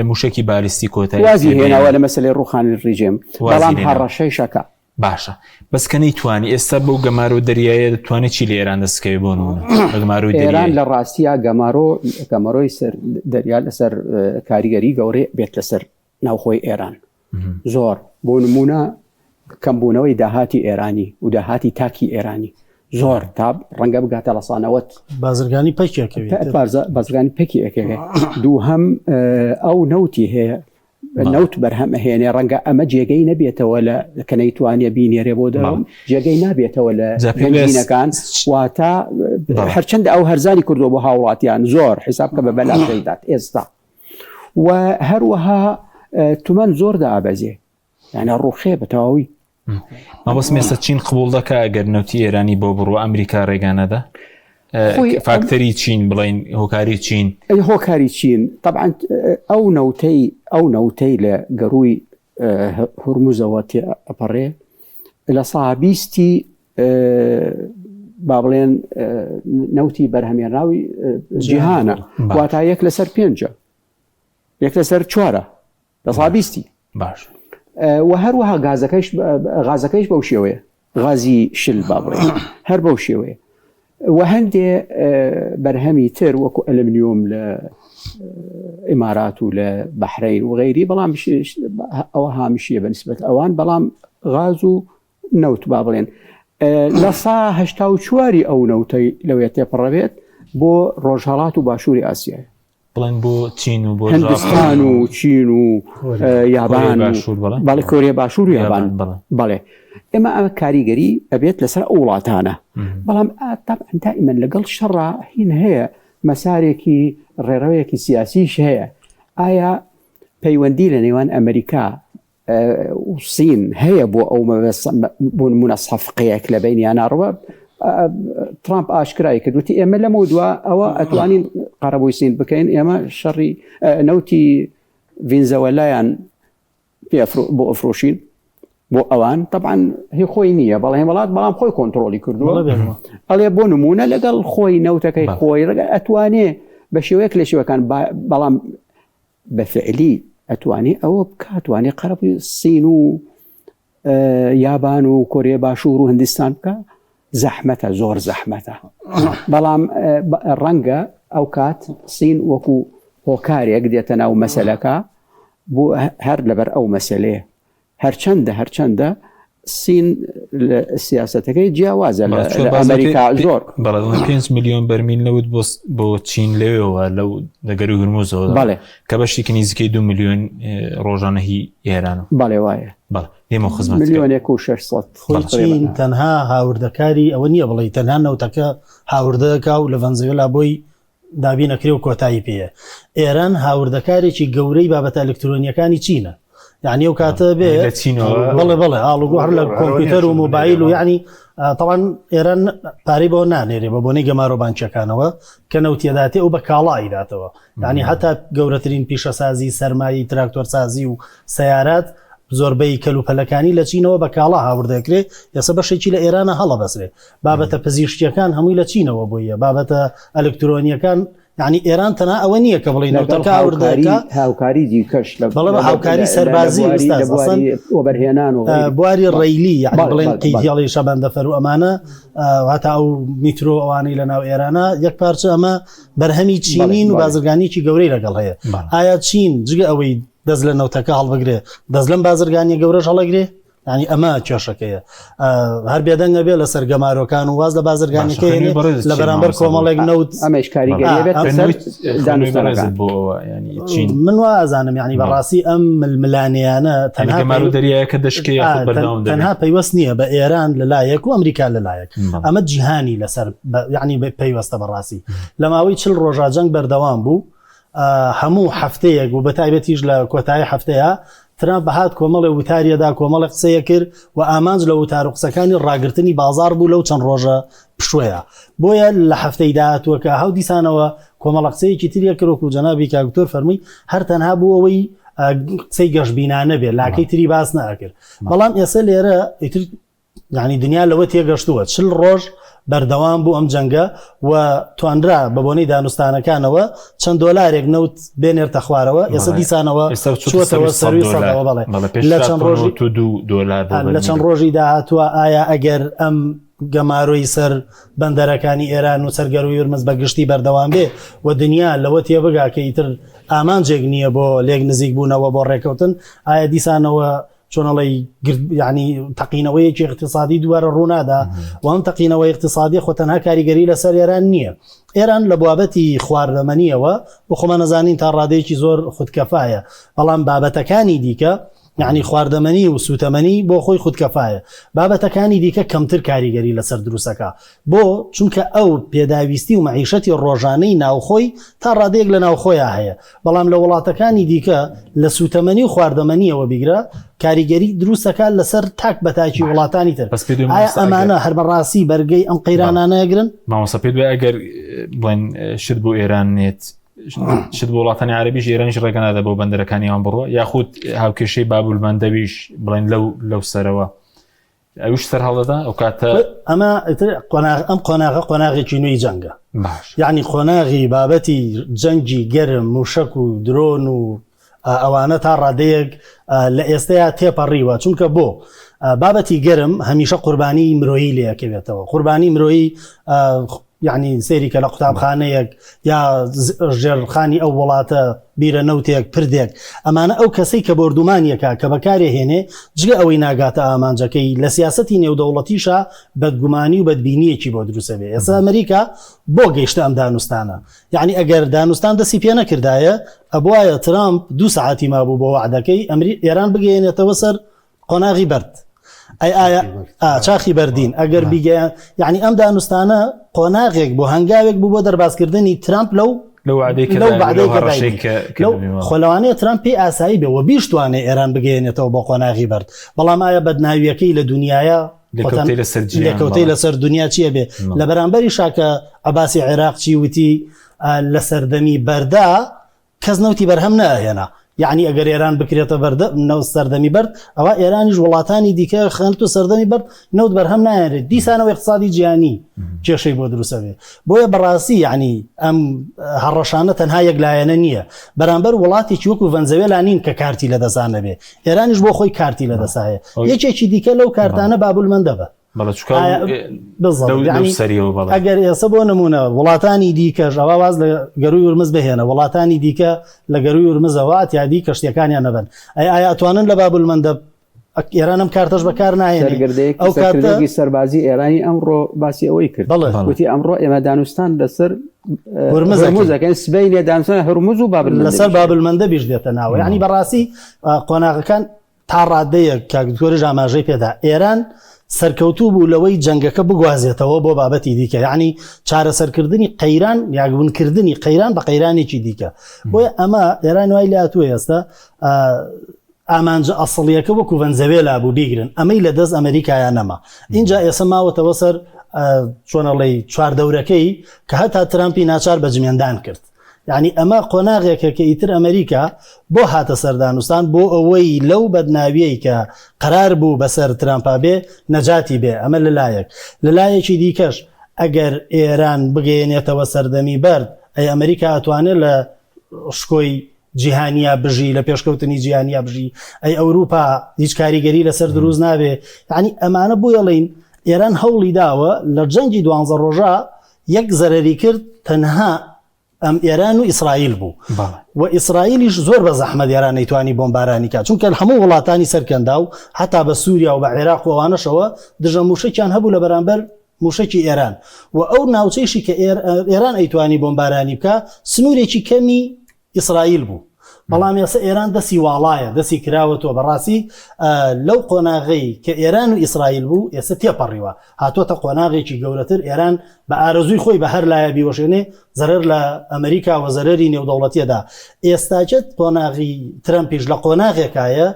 موشکی بالیستی کۆتایی وازی هێناوە لە مەسلەی ڕوخانی ڕژێم بەڵام هەڕەشەی شەکە باشە بەس کە نەیتوانی ئێستا بەو گەمارۆ دەریایە دەتوانێت چی لە ئێران دەستکەوێت بۆ نمونە بە گەمارۆی ئێران لە ڕاستیا گەمارۆ گەمارۆی سەر دەریا لەسەر کاریگەری گەورەی بێت لەسەر ناوخۆی ئێران زۆر بۆ نمونە کەمبوونەوەی داهاتی ئێرانی و داهاتی تاکی ئێرانی. زۆر تا ڕەنگە بگاتە لە سانەوەت بازرگانی پەکیەکەوێت بازرگانی پەکی ئەکەوێت دووهەم ئەو نەوتی هەیە نەوت بەرهەم ئەهێنێ ڕەنگە ئەمە جێگەی نەبێتەوە لە کە نەیتوانێ بینێرێ بۆ دەرەوە جێگەی نابێتەوە لە گەنجینەکان واتە هەرچەندە ئەو هەرزانی کردووە بۆ هاوڵاتیان زۆر حیساب کە بە بەلاش دەیدات ئێستا و هەروەها تمەن زۆر دابەزێ یعنی ڕوخێ بە تەواوی. مەبەستم ئێستا چین قبوڵ دەکا ئەگەر نەوتی ئێرانی بۆ بڕوە ئەمریکا ڕێگا نەدا فاکتەری چین بڵین هۆکاری چین ئەی هۆکاری چین طبعا ئەو نەوتەی ئەو نەوتەی لە گەروی هورمزەوە تێ ئەپەڕێ لە سابیستی با بڵێن نەوتی بەرهەمێنراوی جیهانە واتا یەک لەسەر پێنجە یەک لەسەر چوارە لە سابیستی باش و هەروەها گازەکەش غازەکەیش بەو شێوەیە غازی شل با بڵێ هەر بەو شێوەیە و هەندێ بەرهەمی تر وەکو ئەلمنیۆم لە ئیمارات و لە بەحرین و غەیری بەڵام ئەوە هامشیە بەنسبەت ئەوان بەڵام غاز و نەوت با بڵێن لە سا هەشتا و چواری ئەو نەوتەی لەوێ تێپەڕەبێت بۆ ڕۆژهەڵات و باشووری ئاسیایە بڵێن بۆ چین و بۆ هندستان و چین و یابان بەڵێ کۆریە باشوور و یابان بەڵێ ئێمە ئەمە کاریگەری ئەبێت لەسەر ئەو وڵاتانە بەڵام طبعا دائما لەگەڵ شەڕا هین هەیە مەسارێکی ڕێڕەوێکی سیاسیش هەیە ئایا پەیوەندی لە نێوان ئەمریکا سین هەیە بۆ ئەو بۆ نمونە سەفقەیەک لە بینیانە ڕوە ترامپ ئاشکرای کرد وتی ئێمە لەمە دوا ئەوە ئەتوانین قەرەبووی سین بکەین ئێمە شەڕی نەوتی ڤینزەوەلایان بۆ ئەفرۆشین بۆ ئەوان طبعا هی خۆی نییە بەڵێ وڵات بەڵام خۆی کۆنتترۆلی کردووە ئەڵێ بۆ نمونە لەگەڵ خۆی نەوتەکەی خۆی ڕگە ئەتوانێ بە شێوەیەک لە شێوەکان بەڵام بە فعلی ئەتوانێ ئەوە بکا توانێ قەرەبووی سین و یابان و کۆریای باشوور و هندستان بکە زەحمەتە زۆر زەحمەتە بەڵام ڕەنگە ئەو کات سین وەکو هۆکارێک دێتە ناو مەسلەکە بۆ هەر لەبەر ئەو مەسلەیە هەرچەندە هەرچەندە سین لە سیاسەتەکەی جیاوازە لە ئەمریکا زۆر بەڵێ 5 میلیۆن بەرمیل نەوت بۆ بۆ چین لەوێەوە لەو دەگەری هورمزەوە بەڵێ کە بەشێکی نزیکەی 2 میلیۆن ڕۆژانە هی ئێران بەڵێ وایە بەڵێ دێمە خزمەت ملیۆنێک و 600 خۆی چین تەنها هاوردەکاری ئەوە نییە بڵێ تەنها نەوتەکە هاوردەکە و لە ڤەنزوێلا بۆی دابین ئەکرێ و کۆتایی پێیە. ئێران هاوردەکارێکی گەورەی بابەتە ئەلکترۆنییەکانی چینە. یعنی ئەو کاتە بێ لە چینەوە بەڵێ بەڵێ ئاڵوگۆڕ لە کۆمپیوتەر و مۆبایل و یعنی تەوان ئێران پارەی بۆ نانێرێ بە بۆنەی گەمارۆ بانکیەکانەوە کە نەوتیەداتێ ئەو بە کاڵا ئەیداتەوە یعنی هەتا گەورەترین پیشەسازی سەرمایەی تراکتۆرسازی و سەیارات زۆربەی کەلوپەلەکانی لە چینەوە بە کاڵا هاوردەکرێ ئێستا بەشێکی لە ئێرانە هەڵەبەسرێ بابەتە پزیشکیەکان هەمووی لە چینەوە بۆیە بابەتە ئەلکترۆنیەکان یعنی ئێران تەنها ئەوە نییە کە بڵێ نەوتەکە هاوردەکە هاوکاری دیکەش لە بەڵێ بە هاوکاری سەربازی وەبەرهێنان و بواری ڕەیلی یعنی بڵێن قیدیاڵی شەبەندەفەر و ئەمانە هەتا ئەو میترۆ ئەوانەی لە ناو ئێرانە یەک پارچە ئەمە بەرهەمی چینین و بازرگانیکی گەورەی لەگەڵ هەیە ئایا چین جگە ئەوەی دەست لە نەوتەکە هەڵبگرێ دەست لەم بازرگانیە گەورەش هەڵەگرێ ینی ئەمە کێشەکەیە هەر بێدەنگە بێ لەسەر گەمارۆکان و واز لە بازرگانەکەی لە بەرامبەر کۆمەڵێک نەوت ئەمەش کاریگەری من وا ئەزانم ینی بەڕاستی ئەم ململانیانە تەنها دەریایەکە دەشکێ تەنها پەیوەست نییە بە ئێران لەلایەک و ئەمریکا لەلایەک ئەمە جیهانی لەسەر ینی پەیوەستە بەڕاستی لە ماوەی چل ڕۆژا جەنگ بەردەوام بوو هەموو هەفتەیەک و بەتایبەتیش لە کۆتایی هەفتەیە ترامپ هات کۆمەڵێ وتاریەدا کۆمەڵێ قسەیە کرد و ئامانج لە وتار و قسەکانی ڕاگرتنی بازار بوو لەو چەند ڕۆژە پشوەیە بۆیە لە هەفتەی داهاتووەکە هەو دیسانەوە کۆمەڵە قسەیەکی تریە کرد وەکو جەنابی کاک دکتۆر فەرمووی هەر تەنها بوو ئەوەی قسەی گەشبینانە بێ لاکەی تری باس نەئەکرد بەڵام ئێستا لێرە ئیتر یانی دنیا لەوە تێگەشتووە چل ڕۆژ بەردەوام بوو ئەم جەنگە و توانرا بە بۆنەی دانوستانەکانەوە چەند دۆلارێک نەوت بێنێرتە خوارەوە ئێستا دیسانەوە چووەتەوە سەروی سەدەوە بەڵێ لە چەند ڕۆژی لە چەند ڕۆژی داهاتووە ئایا ئەگەر ئەم گەمارۆی سەر بەندەرەکانی ئێران و سەر گەروی ورمز بە گشتی بەردەوام بێ و دنیا لەوە تێبگا کە ئیتر ئامانجێک نییە بۆ لێک نزیک بوونەوە بۆ ڕێکەوتن ئایا دیسانەوە. چۆنەڵی ینی تەقینەوەیەکی اقتصادی دووارە ڕوونادا و ئەم تەقینەوەی اقتصادی خۆ تەنها کاریگەری لەسەر ئێران نییە ئێران لە بابەتی خواردەمەنیەوە بۆ خۆمان نەزانین تا ڕادەیەکی زۆر خودکەفایە بەڵام بابەتەکانی دیکە یعنی خواردەمەنی و سوتەمەنی بۆ خۆی خودکەفایە بابەتەکانی دیکە کەمتر کاریگەری لەسەر دروستەکە بۆ؟ چونکە ئەو پێداویستی و مەعیشەتی ڕۆژانەی ناوخۆی تا ڕادەیەک لە ناوخۆیا هەیە، بەڵام لە وڵاتەکانی دیکە لە سووتەمەنی و خواردەمەنییەوە بیگرە کاریگەری دروست دەکات لەسەر تاک بە تاکی باشە وڵاتانی تر. بەس پێت وایە ئایا مامۆستا ئەگەر ئەمانە هەر بەڕاستی بەرگەی ئەم بەڵێ قەیرانانە ئەگرن؟ مامۆستا پێت وایە ئەگەر بڵێن شت بۆ ئێران نێت شت بۆ وڵاتانی عەرەبیش ئێرانیش ڕێگە نادا بۆ بەندەرەکانی ئەوان بڕۆ یاخود هاوکێشەی بابولمەندەبیش بڵێن لەو لەو سەرەوە ئەویش سەر هەڵدەدا ئەو کاتە ئەمە ئیتر قۆناغ ئەم قۆناغە قۆناغێکی نوێی جەنگە باش یعنی قۆناغی بابەتی جەنگی گەرم موشک و درۆن و ئەوانە تا ڕادەیەک لە ئێستەیا تێپەڕیوە چونکە بۆ بابەتی گەرم هەمیشە قوربانی مرۆیی لەکەوێتەوە قوربانی مرۆیی یەعنی سەیری کە لە قوتابخانەیەک یا ژێرخانی ئەو وڵاتە بیرە نەوتێک پردێک ئەمانە ئەو کەسەی کە بۆردومانیەکە کە بەکارێ هێنێ جگە ئەوەی ناگاتە ئامانجەکەی لە سیاسەتی نێودەوڵەتیشا بەدگومانی و بەدبینیەکی بۆ دروسە بێ ئێستا ئەمریکا بۆ گەیشتە ئەم دانوستانە یعنی ئەگەر دانوستان دەسی پێ نەکردایە ئەبوایە ترامپ دوو سەعاتی مابوو بۆ وعدەکەی ئەمری ئێران بگەیەنێتەوە سەر قۆناغی بەرد ئەی ئایا چاخی بەردین ئەگەر بیگەیان یعنی ئەم دانوستانە قۆناغێک بۆ هەنگاوێک بوو بۆ دەربازکردنی ترامپ لەو خۆلەوانەیە ترامپ پێی ئاسایی بێ و بیشتوانێ ئێران بگەێنێتەوە بۆ قۆناغی بەرد بەڵام ئایا بەدناویەکەی لە دنیاە لەکەوتەی لەسەر دنیا چییە بێ لە بەرامبەری شاکە عباسی عێراق چی وتی لە سەردەمی بەردا کەس نەوتی بەرهەم نەئەهێنا یەعنی ئەگەر ئێران بکرێتە بەردە نەوت سەردەمی بەرد ئەوا ئێرانیش وڵاتانی دیکە خەنت و سەردەمی بەرد نەوت بەرهەم نایەنرێت دیسانەوە اقتصادی جیهانی کێشەی بۆ دروستە بێ بۆیە بەڕاستی یعنی ئەم هەڕەشانە تەنها یەک لایەنە نییە بەرامبەر وڵاتێکی وەکو ڤەنزوێلا نین کە کارتی لەدەسان نەبێ ئێرانیش بۆ خۆی کارتی لەدەسایە یەکێکی دیکە لەو کارتانە بابولمەندەبە بەڵێ چونکە بالضبط يعني سەریەوە بەڵێ ئەگەر ئێستا بۆ نمونە وڵاتانی دیکەش ئەوە واز لە گەروی ورمز بهێنە وڵاتانی دیکە لە گەروی ورمزەوە ئەتیادی کەشتیەکانیان نەبن ئەی ئایا ئەتوانن لە باب المەندەب ئێران ئەم کارتەش بەکار ناهێنێ ئەو کارتەی سەربازی ئێرانی ئەمڕۆ باسی ئەوەی کرد بەڵێ وتی ئەمڕۆ ئێمە دانوستان لەسەر هرمزەکەن سبەینێ دانوستان هرمز و باب لەسەر باب المەندەبیش دێتە ناوە یعنی بەڕاستی قۆناغەکان تا ڕادەیەک کاک دکتۆریش ئاماژەی پێدا ئێران سەرکەوتوو بوو لەوەی جەنگەکە بگوازێتەوە بۆ بابەتی دیکە یعنی چارەسەرکردنی قەیران یاگونکردنی قەیران بە قەیرانێکی دیکە بۆیە ئەمە ئێران وای لاتوە ئێستا ئامانجە ئەسڵیەکە وەکو ڤەنزەوێلا بوو بیگرن ئەمەی لە دەست ئەمریکایان نەما اینجا ئێستا ماوەتەوە سەر چۆنەڵی چواردەورەکەی کە هەتا ترامپی ناچار بە جمێندان کرد یانی ئەمە قۆناغێکە کە ئیتر ئەمریکا بۆ هاتە سەر دانوستان بۆ ئەوەی لەو بەدناویەی کە قەرار بوو بەسەر ترامپا بێ نەجاتی بێ ئەمە لەلایەک لەلایەکی دیکەش ئەگەر ئێران بگەیەنێتەوە سەردەمی بەرد ئەی ئەمریکا ئەتوانێت لە شکۆی جیهانیا بژی لە پێشکەوتنی جیهانیا بژی ئەی ئەوروپا هیچ کاریگەری لەسەر دروست نابێ یعنی ئەمانە بۆیەڵین ئێران هەوڵی داوە لە جەنگی دوانزە ڕۆژە یەک زەرەری کرد تەنها ئەم ئێران و ئیسرائیل بوو و ئیسرائیلیش زۆر بە زەحمەت ئێران نەیتوانی بۆمبارانی کا چونکە هەموو وڵاتانی سەرکەندا و حتا بە سووریا و بە عێراق و ئەوانەشەوە دژە موشەکیان هەبوو لە بەرامبەر موشەکی ئێران و ئەو ناوچەیشی کە ئێران ئەیتوانی بۆمبارانی بکە سنوورێکی کەمی ئیسرائیل بوو بەڵام ئێستا ئێران دەسی واڵایە دەسی کراوەتەوە بەڕاستی لەو قۆناغەی کە ئێران و ئیسرائیل بوو ئێستا تێپەڕیوە هاتووەتە قۆناغێکی گەورەتر ئێران بە ئارەزووی خۆی بە هەر لایە بیوەشێنێ زەرەر لە ئەمریکا و زەرەری نێودەوڵەتیەدا ئێستاکەت قۆناغی ترەمپیش لە قۆناغێکایە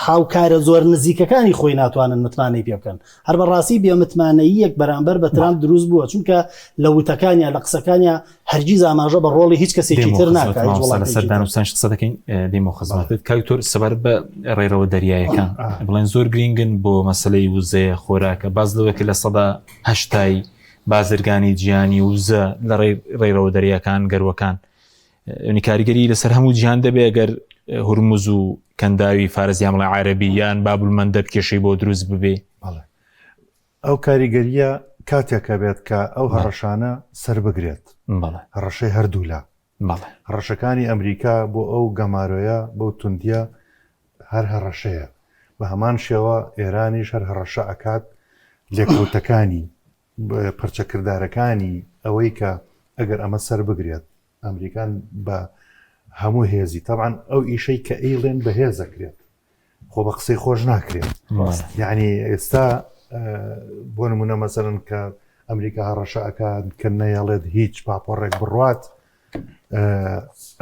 هاوکارە زۆر نزیکەکانی خۆی ناتوانن متمانەی پێ بکەن هەر بەڕاستی بێمتمانەییەک بەرامبەر بە ترامپ دروست بووە چونکە لە وتەکانیا لە قسەکانیا هەرگیز ئاماژە بە ڕۆڵی هیچ کەسێکی تر ناکات هیچ وڵاتێکی لەسەر دانوستانش قسە دەکەین دێمەوە خزمەتت کاک دکتۆر سەبارەت بە ڕێڕەوە دەریایەکان بڵێن زۆر گرینگن بۆ مەسلەی وزەیە خۆراکە باز لەوەی کە لە سەدا هەشتای بازرگانی جیهانی وزە لە ڕێڕەوە دەریاکان گەروەکان ینی کاریگەری لەسەر هەموو جیهان دەبێ ئەگەر هورمز و کەنداوی فارس یان بڵێ عەرەبی یان بابولمەندەب کێشەی بۆ دروست ببێ ئەو کاریگەرییە کاتێک ئەبێت کە ئەو هەڕەشانە سەربگرێت، هەڕەشەی هەردوولا. هەڕەشەکانی ئەمریکا بۆ ئەو گەمارۆیە بەو توندییە هەر هەڕەشەیە و بە هەمان شێوە ئێرانیش هەر هەڕەشە ئەکات لێکەوتەکانی پەرچەکردارەکانی ئەوەی کە ئەگەر ئەمە سەر بگرێت ئەمریکان بە هەموو هێزی تەبعەن ئەو ئیشەی کە ئەیڵێن بەهێزەکرێت خۆ بە قسەی خۆش ناکرێت یعنی ئێستا بۆ نمونە مەسەرن کە ئەمریکا هەڕەشە ئەکات کە نەیەڵێت هیچ پاپۆڕێک بڕوات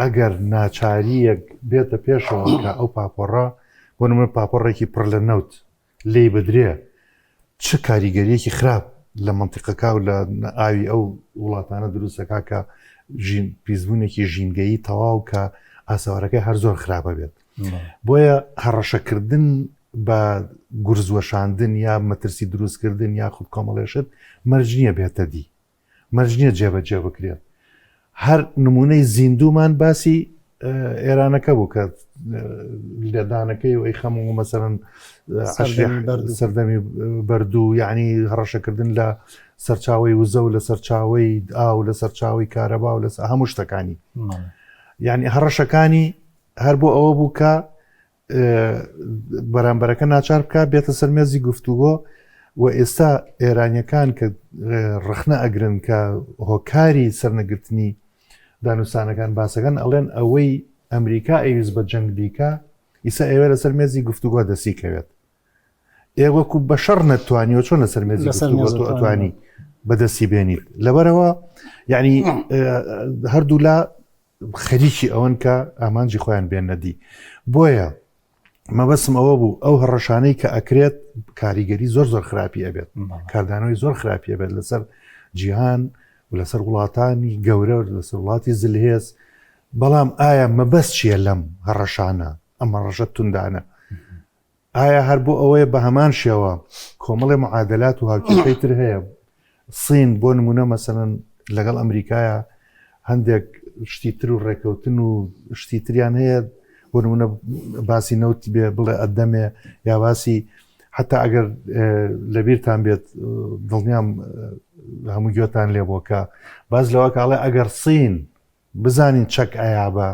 ئەگەر ناچاریەک بێتە پێشەوە کە ئەو پاپۆڕە بۆ نمونە پاپۆڕێکی پڕ لە نەوت لێی بدرێ چ کاریگەریەکی خراپ لە مەنتیقەکە و لە ئاوی ئەو وڵاتانە دروست دەکا کە ژین پیسبوونێکی ژینگەیی تەواو کە ئاسەوارەکەی هەر زۆر خراپە بێت بۆیە هەڕەشەکردن بە گورزوەشاندن یا مەترسی دروستکردن یاخود کۆمەڵێشت مەرج نییە بێتە دی مەرج نییە جێبەجێ بکرێت هەر نمونەی زیندومان باسی ئێرانەکە بوو کە لێدانەکەی و ئەی خەم و مەسەرەن سەردەمی بەردوو یعنی هەڕەشەکردن لە سەرچاوی وزە و لە سەرچاوی ئاو لە سەرچاوی کارەبا و لە هەموو شتەکانی یعنی هەڕەشەکانی هەر بۆ ئەوە بوو کە بەرامبەرەکە ناچار بکە بێتە سەر مێزی گفتوگۆ و ئێستا ئێرانیەکان کە ڕخنە ئەگرن کە هۆکاری سەرنەگرتنی دانوستانەکان باسەکەن ئەڵێن ئەوەی ئەمریکا ئەویست بە جەنگ بیکە ئیسا ئێوە لەسەر مێزی گفتوگۆ دەسی کەوێت ئێ وەکو بە شەڕ نەتوانیەوە چۆن لەسەر مێزی گفتوگۆ تۆ ئەتوانی بەدەستی بێنیت لەبەرەوە یعنی هەردوولا خەریکی ئەوەن کە ئامانجی خۆیان بێننە دی بۆیە مەبەسم ئەوە بوو ئەو هەڕەشانەی کە ئەکرێت کاریگەری زۆر زۆر خراپی ئەبێت کاردانەوەی زۆر خراپی ئەبێت لەسەر جیهان و لەسەر وڵاتانی گەورە و لەسەر وڵاتی زلهێز بەڵام ئایا مەبەست چییە لەم هەڕەشانە ئەم هەڕەشە توندانە ئایا هەر بۆ ئەوەیە بە هەمان شێوە کۆمەڵی معادلات و هاوکێشەی تر هەیە سین بۆ نمونە مەسەلەن لەگەڵ ئەمریکایە هەندێک شتی تر و ڕێکەوتن و شتی تریان هەیە بۆ نمونە باسی نەوت بێ بڵێ ئەدەمێ یا باسی حتا ئەگەر لەبیرتان بێت دڵنیام هەموو گوێتان لێ بۆ کە باز لەوە کاڵێ ئەگەر سین بزانین چەک ئەیا بە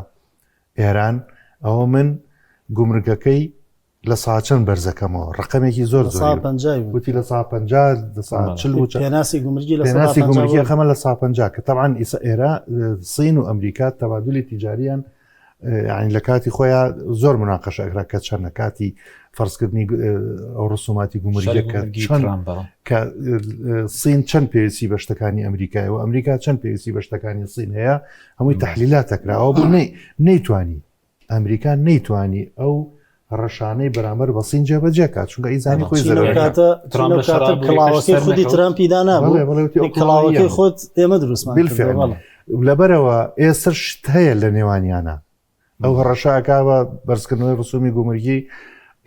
ئێران ئەوە من گومرگەکەی لە ساچەند بەرزەکەمەوە ڕقەمێکی زۆر زۆر وتی لە سا پ چل پێناسی گومرگی لە پێناسی گومرگی خەمە لە سا پ کە تەعاان ئیسا ئێرا سین و ئەمریکا تەبادلی تیجاریان یعنی لە کاتی خۆیان زۆر مناقەشە ئەکرا کە چەندە کاتی فەرزکردنی ئەو ڕسوماتی گومرگەکە چەند کە سین چەند پێویستی بە شتەکانی ئەمریکای و ئەمریکا چەند پێویستی بە شتەکانی سین هەیە هەمووی تحلیلات ئەکراوە بوو نەیتوانی ئەمریکا نەیتوانی ئەو هەڕەشانەی بەرامبەر بە سین جێبەجێ کات چونکە ئیزانی خۆی کڵاوەکەی خودی ترامپی دانا کڵاوەکەی خۆت ئێمە دروستمان لەبەرەوە ئێستا شت هەیە لە نێوانیانە ئەو هەڕەشە ئەکا بە بەرزکردنەوەی ڕسومی گومرگی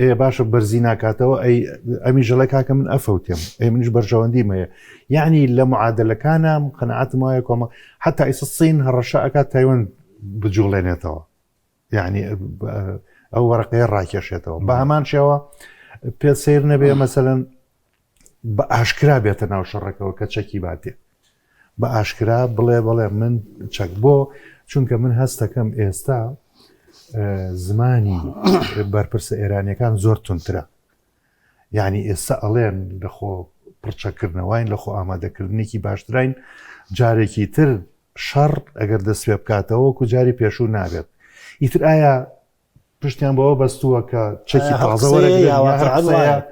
ئێ باشە بەرزی ناکاتەوە ئەی ئەمی ژەڵێ کاکە من ئەفەوتێم ئەی منیش بەرژەوەندیم هەیە یعنی لە معادلەکانە قەنەعەتم وایە کۆمە حتا ئیسە سین هەڕەشە ئەکات تایوان بجوڵێنێتەوە یعنی ئەو وەرەقەیە ڕاکێشێتەوە بە هەمان شێوە پێ سیر نەبێ مەسەلەن بە ئاشکرا بێتە ناو شەڕەکەوە کە چەکی باتێ بە ئاشکرا بڵێ بڵێ من چەک بۆ چونکە من هەستەکەم ئێستا زمانی بەرپرسە ئێرانیەکان زۆر تونترە یعنی ئێستا ئەڵێن لەخۆ پڕچەکردنەوەین لە خۆ ئامادەکردنێکی باشتراین جارێکی تر شەڕ ئەگەر دەست پێ بکاتەوە وەکو جاری پێشوو نابێت ئیتر ئایا پشتیان بەوە بەستووە کە چەکی تازە وەرەگرن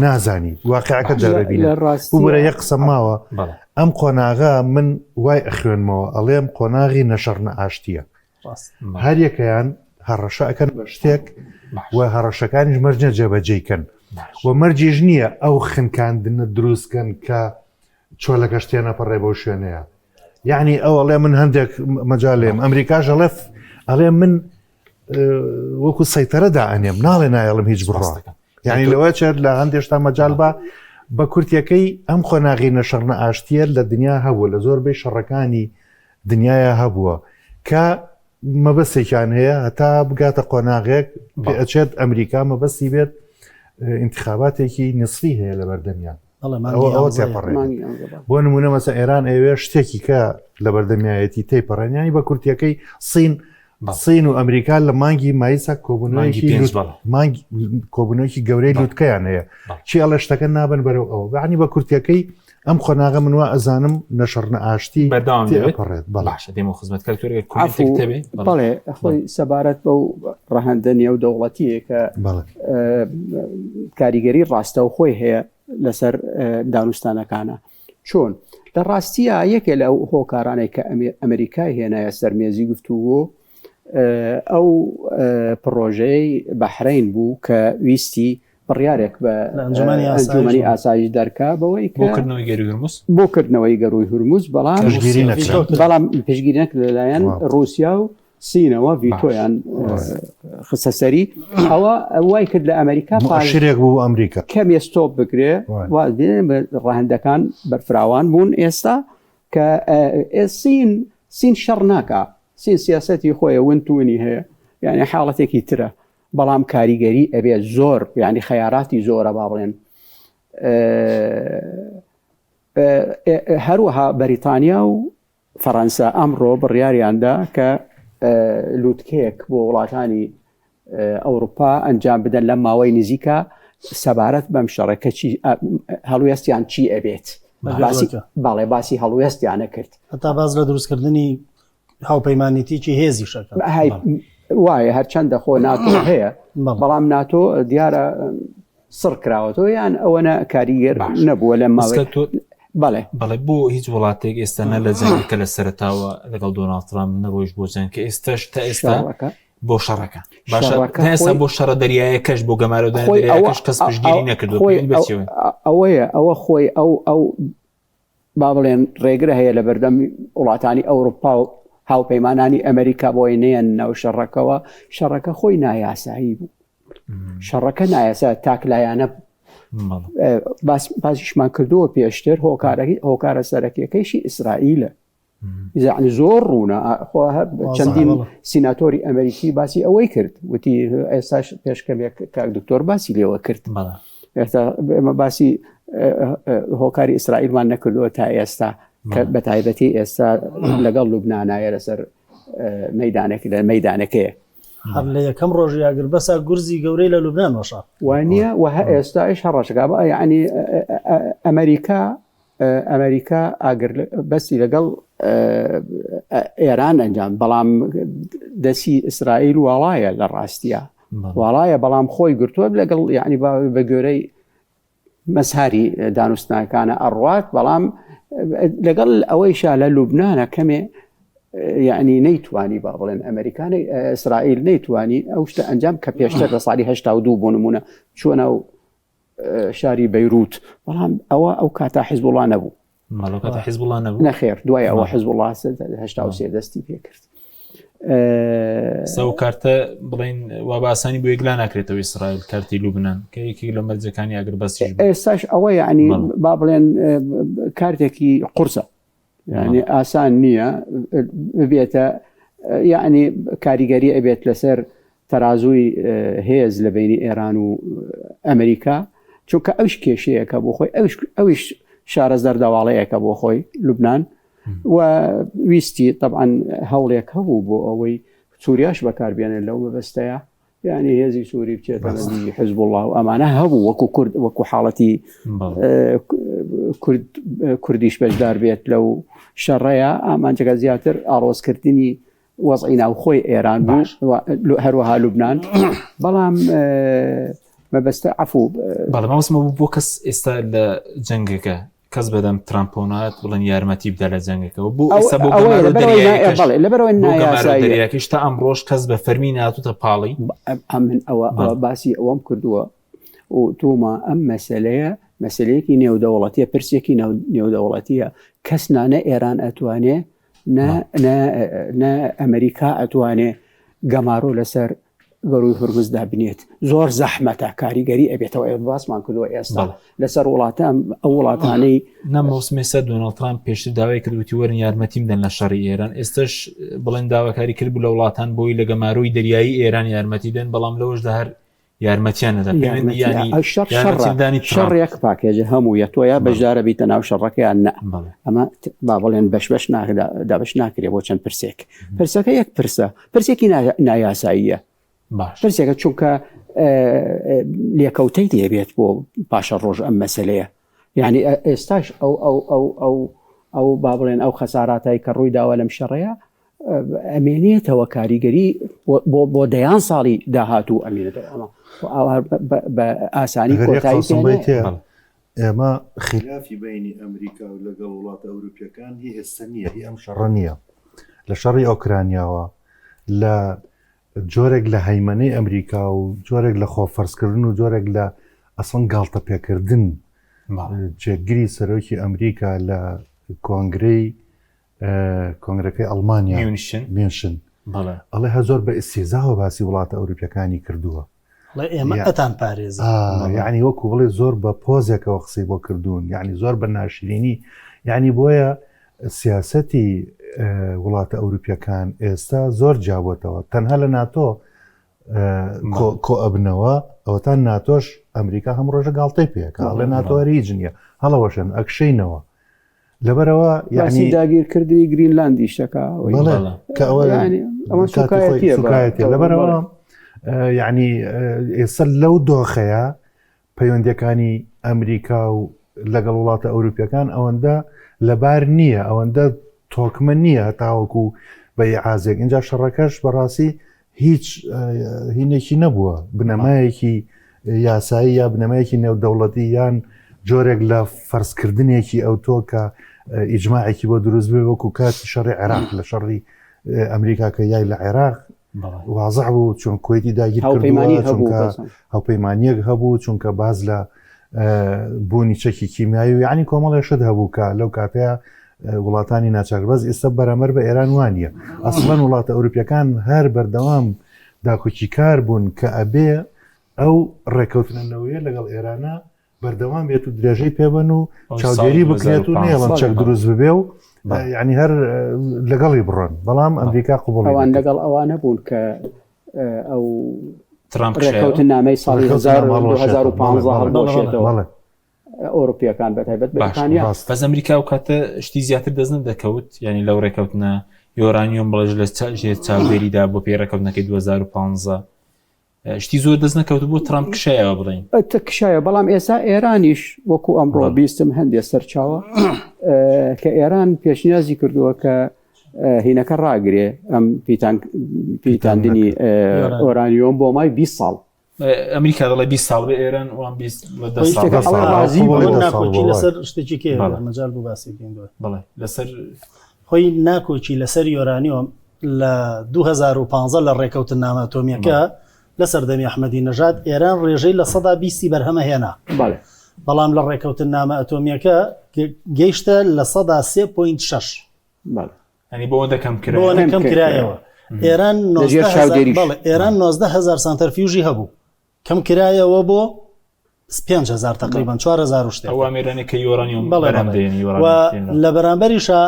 نازانی واقعەکە دەرەبینە ببورە یەک قسە ماوە ئەم قۆناغە من وای ئەخوێنمەوە ئەڵێم قۆناغی نەشەڕنە ئاشتیە هەریەکەیان هەڕەشە ئەکەن بە شتێک و هەڕەشەکانیش مەرجە جێبەجێکەن و مەرجیش نییە ئەو خنکاندنە دروستکەن کە چۆلەکەش تێنەپەڕێ بەو شوێنەیە یعنی ئەو ئەڵێ من هەندێک مەجالێم ئەمریکاش ئەڵێ ئەڵێ من وەکو سەیتەرە دائەنێم ناڵێ نایەڵم هیچ بڕوا یعنی لەوە چێت لە هەندێشتا مەجال بە بە کورتەکەی ئەم قۆناغی نەشەڕنە ئاشتیە لە دنیا هەبوو لە زۆربەی شەڕەکانی دنیاە هەبووە کە مەبەستێکیان هەیە هەتا بگاتە قۆناغێک پێئەچێت ئەمریکا مەبەستی بێت انتخاباتێکی نسفی هەیە لە بەردەمیان ئەوە تێپەڕێ بۆ نمونە مەسە ئێران ئەوێ شتێکی کە لە بەردەمیایەتی تێپەڕێنیانی بە کورتیەکەی سین سین و ئەمریکا لە مانگی مایسا کۆبوونەوەیەکی مانگ کۆبوونەوەیەکی گەورەی لوتکەیان هەیە چی ئەڵێ شتەکە نابن بەرەو ئەوە بەعنی بە کورتەکەی ئەم قۆناغە من وا ئەزانم نەشەڕنە ئاشتی بەردەوام دەپەڕێت بەڵاشە دێمە خزمەت بەڵێ خۆی سەبارەت بەو ڕەهەندە نێو دەوڵەتیە کە کاریگەری ڕاستەوخۆی هەیە لەسەر دانوستانەکانە چۆن؟ لە ڕاستیا یەکێ لە ئەو هۆکارانەی کە ئەمریکای هێنایە سەر مێزی گفتوگۆ ئەو پڕۆژەی بەحرین بوو کە ویستی بڕیارێک بە ئەنجومەنی ئاسایش دەرکا بەوەی بۆ کردنەوەی گەروی هورمز بۆ کردنەوەی گەروی هورمز بەڵام بەڵام پشگیری نەکرد لەلایەن ڕوسیا و سینەوە ڤیتۆیان خستە سەری ئەوە وای کرد لە ئەمریکا پاشرێک بوو ئەمریکا کەمێ ستۆپ بکرێ ڕەهەندەکان بەرفراوان بوون ئێستا کە سین سین شەڕ ناکا سین سیاستی خۆیە ونتونی هەیە یعنی حاڵەتێکی ترە بەڵام کاریگەری ئەبێ زۆر یعنی خەیاراتی زۆرە با بڵێن هەروەها بەریتانیا و فەڕەنسا ئەمڕۆ بڕیاریاندا کە لوتکەیەک بۆ وڵاتانی ئەوروپا ئەنجام بدەن لەم ماوەی نزیکە سەبارەت بەم شەڕە کە چی هەڵوێستیان چی ئەبێت باڵێ باسی هەڵوێستیانە کرد هەتا باز لە دروستکردنی هاوپەیمانێتیی هێزی شەکە وایە هەرچەندە خۆ ناتۆ هەیە بەڵام ناتۆ دیارە سڕ کراوەتەوە یان ئەوەنە کاریگەر نەبووە لە ماوەی بەڵێ بەڵێ بۆ هیچ وڵاتێک ئێستا نە لە جەنگەکە لە سەرتاوە لەگەڵ دۆناڵد ترامپ نەڕۆیش بۆ جەنگ کە ئێستاش تا ئێستا بۆ شەڕەکە باشە ئێستا بۆ شەڕە دەریایەکەش بۆ گەمارۆدان دەریایەکەش کەس پشتگیری نەکردو ئەوەیە ئەوە خۆی ئەو ئەو با بڵێن ڕێگرە هەیە لە بەردەم وڵاتانی ئەوروپا و هاوپەیمانانی ئەمریکا بۆی نێن ناو شەڕەکەوە شەڕەکە خۆی نایاسایی بوو شەڕەکە نایاسا تاکلایانە باس باسیشمان کردووە پێشتر هۆکارەکەی هۆکارە سەرەکیەکەیشی ئیسرائیلە یعنی زۆر ڕوونە چەندین سیناتۆری ئەمریکی باسی ئەوەی کرد وتی ئێستاش پێشکەمێک کاک دکتۆر باسی لێوە کرد ئێستا ئێمە باسی هۆکاری ئیسرائیلمان نەکردووە تا ئێستا کە بە تایبەتی ئێستا لەگەڵ لوبناانایە لەسەر مەدانێک لە مەدانەکەیە هەر لە یەکەم ڕۆژی ئاگر بەسا گورزی گەورەی لە لوبناان وەشا وانە و هە ئێستاش هەڕەشەکە بە یعنی ئەمریکا ئەمریکا ئاگر بەسی لەگەڵ ئێران ئەنجام بەڵام دەسی ئیسرائیل واڵایە لە ڕاستیە واڵایە بەڵام خۆی گرتووە لەگەڵ یعنی بە گوێرەی مەزهاری دانوستانەکانە ئەڕوات بەڵام لەگەڵ ئەوەیشا لە لوبناە کەمێ یعنی نەیتوانی با بڵێن ئەمریکانی ئیسرائیل نەیتوانی ئەو شتە ئەنجام کە پێشتر لە ساڵی 1970 بۆ نمونە چوە ناو شاری بەیروت بەڵام ئەوە ئەو کاتا حیزبوڵا نەبوو حیزبوڵا نەبوو نەخێر دوای ئەوە حیزبوڵا 83 دەستی پێکرد سەو کارتە بڵین وا باسانی بۆ یەکلا ناکرێتەوە ئیسرائیل کارتی لوبناان کە یەکێک لە مەرجەکانی ئەگەر بەس ئێستاش ئەوە یعنی با بڵێن کارتێکی قورسە یعنی ئاسان نییە ببێتە یعنی کاریگەری ئەبێت لەسەر تەرازووی هێز لە بینی ئێران و ئەمریکا چونکە ئەوش کێشەیەکە بۆ خۆی ئەوش ئەوش شارە زەردەواڵەیەکە بۆ خۆی لوبناان و ویستی طبعاان هەوڵێک هەبوو بۆ ئەوەی سووریاش بەکاربیێنێت لەو مەبەستەیە یعنی هێزی سووری بچێتە دژی حزب الله و ئەمانە هەبوو وەکو کورد وەکو حاڵەتی کورد کوردیش بەشدار بێت لەو شەڕەیە ئامانجەکە زیاتر ئاڵۆزکردنی وەزعی ناوخۆی ئێران بوو هەروەها لوبناان بەڵام مەبەستە عفو بەڵام مەبەستمە بوو بۆ کەس ئێستا لە جەنگەکە کەس بەدەم ترامپەوە نایەت بڵێن یارمەتی بدە لە جەنگەکەەوە بۆ ئێستا بۆ گەمارۆ دەریایەکەش بەڵێ لەبەرئەوەی بۆ گەمارۆ نایاساییە دەریایەکەش تا ئەمڕۆش کەس بە فەرمی ناتوتە پاڵی ئەمن ئەوە ئەوە باسی ئەوەم کردووە و تومە ئەم مەسلەیە مەسلەیەکی نێودەوڵەتیە پرسێکی نێودەوڵەتیە کەس نانە ئێران ئەتوانێ نە نە نە ئەمریکا ئەتوانێ گەمارۆ لەسەر گەروی هورمز دابنێت زۆر زەحمەتە کاریگەری ئەبێتەوە ئێ باسمان کردووە ئێستا لەسەر وڵاتە ئەو وڵاتانەی نەمۆسمی سەر دۆناڵد ترامپ پێشتر داوای کرد وتی وەرن یارمەتیم دەن لە شەڕی ئێران ئێستش بڵێن داواکاری کرد بوو لە وڵاتان بۆی لە گەمارۆی دەریایی ئێران یارمەتی دەن بەڵام لەوەشدا هەر یارمەتیان نەدا پەیوەندی یانی ئەو شەڕ شەڕە یارمەتیدانی ترامپ شەڕ یەک پاکێجە هەموو یە تۆ یا بەشدارە بیتە ناو شەڕەکەیان نە بەڵێ ئەمە ت- با بڵێن بەش بەش ناکدا دابش ناکرێ بۆ چەند پرسێک پرسەکە یەک پرسە پرسێکی نا- نایاساییە باش پرسێکە چونکە ئە، ئە، لێکەوتەی لێبێت بۆ پاشە ڕۆژ ئەم مەسلەیە یعنی ئە- ئێستاش ئەو ئەو ئەو ئەو ئەو با بڵێن ئەو خەساراتای کە ڕووی داوە لەم شەڕەیە ئەمێنێتەوە کاریگەری بۆ بۆ دەیان ساڵی داهاتوو ئەمێنێتەوە ئەمە بە ئاسانی کۆتایی ئێمە خلافی بینی ئەمریکا و لەگەڵ وڵاتە ئەوروپیەکان هی ئێستا نییە هی ئەم شەڕە نییە لە شەڕی ئۆکرانیاوە لە جۆرێک لە هەیمەنەی ئەمریکا و جۆرێک لە خۆفەرزکردن و جۆرێک لە ئەسڵەن گاڵتە پێکردن جێگری سەرۆکی ئەمریکا لە کۆنگرەی کۆنگرەکەی ئەڵمانیا میونشن ئەڵێ هە زۆر بە ئیسیزاوە باسی وڵاتە ئەوروپیەکانی کردووە ئێمە ئەتان پارێز یعنی وەکو بڵێ زۆر بە پۆزێکەوە قسەی بۆ کردوون یعنی زۆر بە ناشرینی یعنی بۆیە سیاستی وڵاتە ئەوروپیەکان ئێستا زۆر جیابووتەوە تەنها لە ناتۆ کۆ ئەبنەوە ئەوەتان ناتۆش ئەمریکا هەم ڕۆژە گاڵتەی پێکە ئەڵێ ناتۆ هیچ نییە هەڵەوەشن ئەکشینەوە لەبەرەوە یعنی داگیرکردنی گرینلاندیش دەکا کە ئەوە ئەوە سوکایەتیە لەبەرەوە یعنی ئێستا لەو دۆخەیە پەیوەندیەکانی ئەمریکا و لەگەڵ وڵاتە ئەوروپیەکان ئەوەندە لەبار نییە ئەوەندە تۆکمە نییە تاوەکو بە ئیعازێک اینجا شەڕەکەش بەڕاستی هیچ هینێکی نەبووە بنەمایەکی یاسایی یا بنەمایەکی نێودەوڵەتی یان جۆرێک لە فەرزکردنێکی ئەوتۆ کە ئیجماعێکی بۆ دروست بێ وەکو کاتی شەڕی عێراق لە شەڕی ئەمریکا کە یای لە عێراق وازح بوو چۆن کوێتی داگیر هاوپەیمانی هەبوو هاوپەیمانیەک هەبوو چونکە باز لە بوونی چەکی کیمیایی و یعنی کۆمەڵێ شت هەبوو کە لەو کاتەیە وڵاتانی ناچار بەس ئێستا بەرامبەر بە ئێران وانە ئەسڵەن وڵاتە ئەوروپیەکان هەر بەردەوام داکۆکیکار بوون کە ئەبێ ئەو ڕێکەوتنەوەیە لەگەڵ ئێرانە بەردەوام بێت و درێژەی پێبن و چاودێری بکرێت و نێڵن چەک دروست ببێ و یعنی هەر لەگەڵی بڕۆن بەڵام ئەمریکا قوبڵ ئەوان لەگەڵ ئەوانە بوون کە ئەو ڕێکەوتنامەی ساڵی 2015 هەڵبوەشێتەوە ئەوروپیەکان بە تایبەت بەریتانیا بەس ئەمریکا و کاتە شتی زیاتر دەست نەدەکەوت یعنی لەو ڕێکەوتنە یۆرانیۆم بڵێژ لە ژێر چاودێریدا بۆ پێی ڕێکەوتنەکەی 2015 شتی زۆر دەست نەکەوت بۆ ترامپ کشایەوە بڵین کشایە بەڵام ئێستا ئێرانیش وەکو ئەمڕۆ بیستم هەندێک سەرچاوە کە ئێران پێشنیازی کردووە کە هینەکە ڕاگرێ ئەم پیتان پیتاندنی ئۆرانیۆم بۆ مای 20 ساڵ ئەمریکا دەڵێ 20 ساڵ بێ ئێران وان 20 ناکۆکی لەسەر شتێکی کێ مەجال بوو باسی بکەین بەڵێ لەسەر خۆی ناکۆکی لەسەر یۆرانیۆم لە 2015 لە ڕێکەوتننامە ئەتۆمیەکە لە سەردەمی ئەحمەدی نەژاد ئێران ڕێژەی لە سەدا بیستی بەرهەمە هێنا بەڵام لە ڕێکەوتننامە ئەتۆمیەکە گەیشتە لە سەدا 3.6 ینی بۆ دەکەم کەم کرایەوە ئێران ئێران 19هزار سانتەرفیوژی هەبوو کەم کرایەوە بۆ 5000 تقریبا 4000 شتێک ئەو ئامێرانەی کە یۆرانیۆم بەڵێ بەرهەم دێنی و لە بەرامبەریشا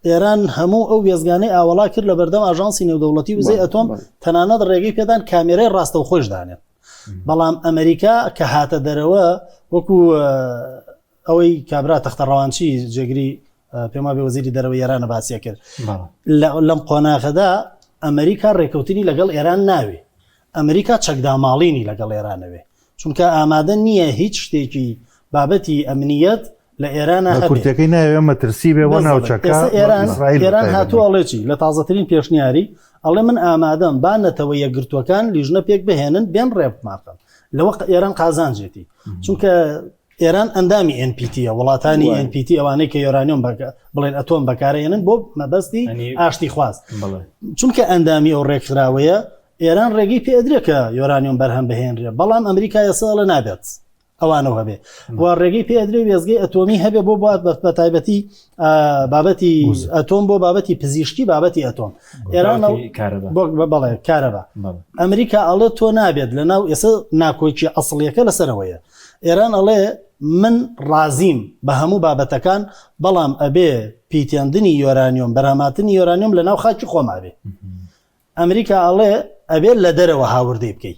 ئێران هەموو ئەو وێزگانەی ئاوەڵا کرد لە بەردەم ئاژانسی نێودەوڵەتی وزەی ئەتۆم تەنانەت ڕێگەی پێدان کامێرای ڕاستەوخۆش دانێن بەڵام ئەمریکا کە هاتە دەرەوە وەکو ئەوەی کابرا تەختە ڕەوانچی جێگری پێما بێ وەزیری دەرەوەی ئێرانە باسیە کرد لەم قۆناغەدا ئەمریکا ڕێکەوتنی لەگەڵ ئێران ناوێ ئەمریکا چەکداماڵینی لەگەڵ ئێرانەوێ چونکە ئامادە نییە هیچ شتێکی بابەتی ئەمنیەت لە ئێرانە هەبێ. کورتەکەی ناوێ مەترسی بێ بۆ ناوچەکە ئێستا ئێران ئێران هاتوو ئەڵێ چی لە تازەترین پێشنیاری ئەڵێ من ئامادەم با نەتەوە یەکگرتووەکان لیژنە پێک بهێنن بێن ڕێبماخن لەوە ئێران قازانجێتی چونکە ئێران ئەندامی NPT ە وڵاتانی NPT ئەوانەی کە یۆرانیۆم بڵێن ئەتۆم بەکارهێنن بۆ مەبەستی ئاشتی خواز چونکە ئەندامی ئەو ڕێکخراوەیە ئێران ڕێگەی پێ ئەدرێ کە یۆرانیۆم بەرهەم بهێنرێ بەڵام ئەمریکا ئێستا ئەڵێ نابێت ئەوانەوە هەبێ و ڕێگەی پێ ئەدرێ وێزگەی ئەتۆمی هەبێ بۆ بە تایبەتی بابەتی ئەتۆم بۆ بابەتی پزیشکی بابەتی ئەتۆم ئێران بەڵێ کارەبا ئەمریکا ئەڵێ تۆ نابێت لە ناو ئێستا ناکۆکی ئەسڵیەکە لەسەرەوەیە ئێران ئەڵێ من ڕازیم بە هەموو بابەتەکان بەڵام ئەبێ پیتێندنی یۆرانیۆم بەرهەماتنی یۆرانیۆم لە ناو خاکی خۆما بێ ئەمریکا ئەڵێ ئەبێت لە دەرەوە هاوردەی بکەی.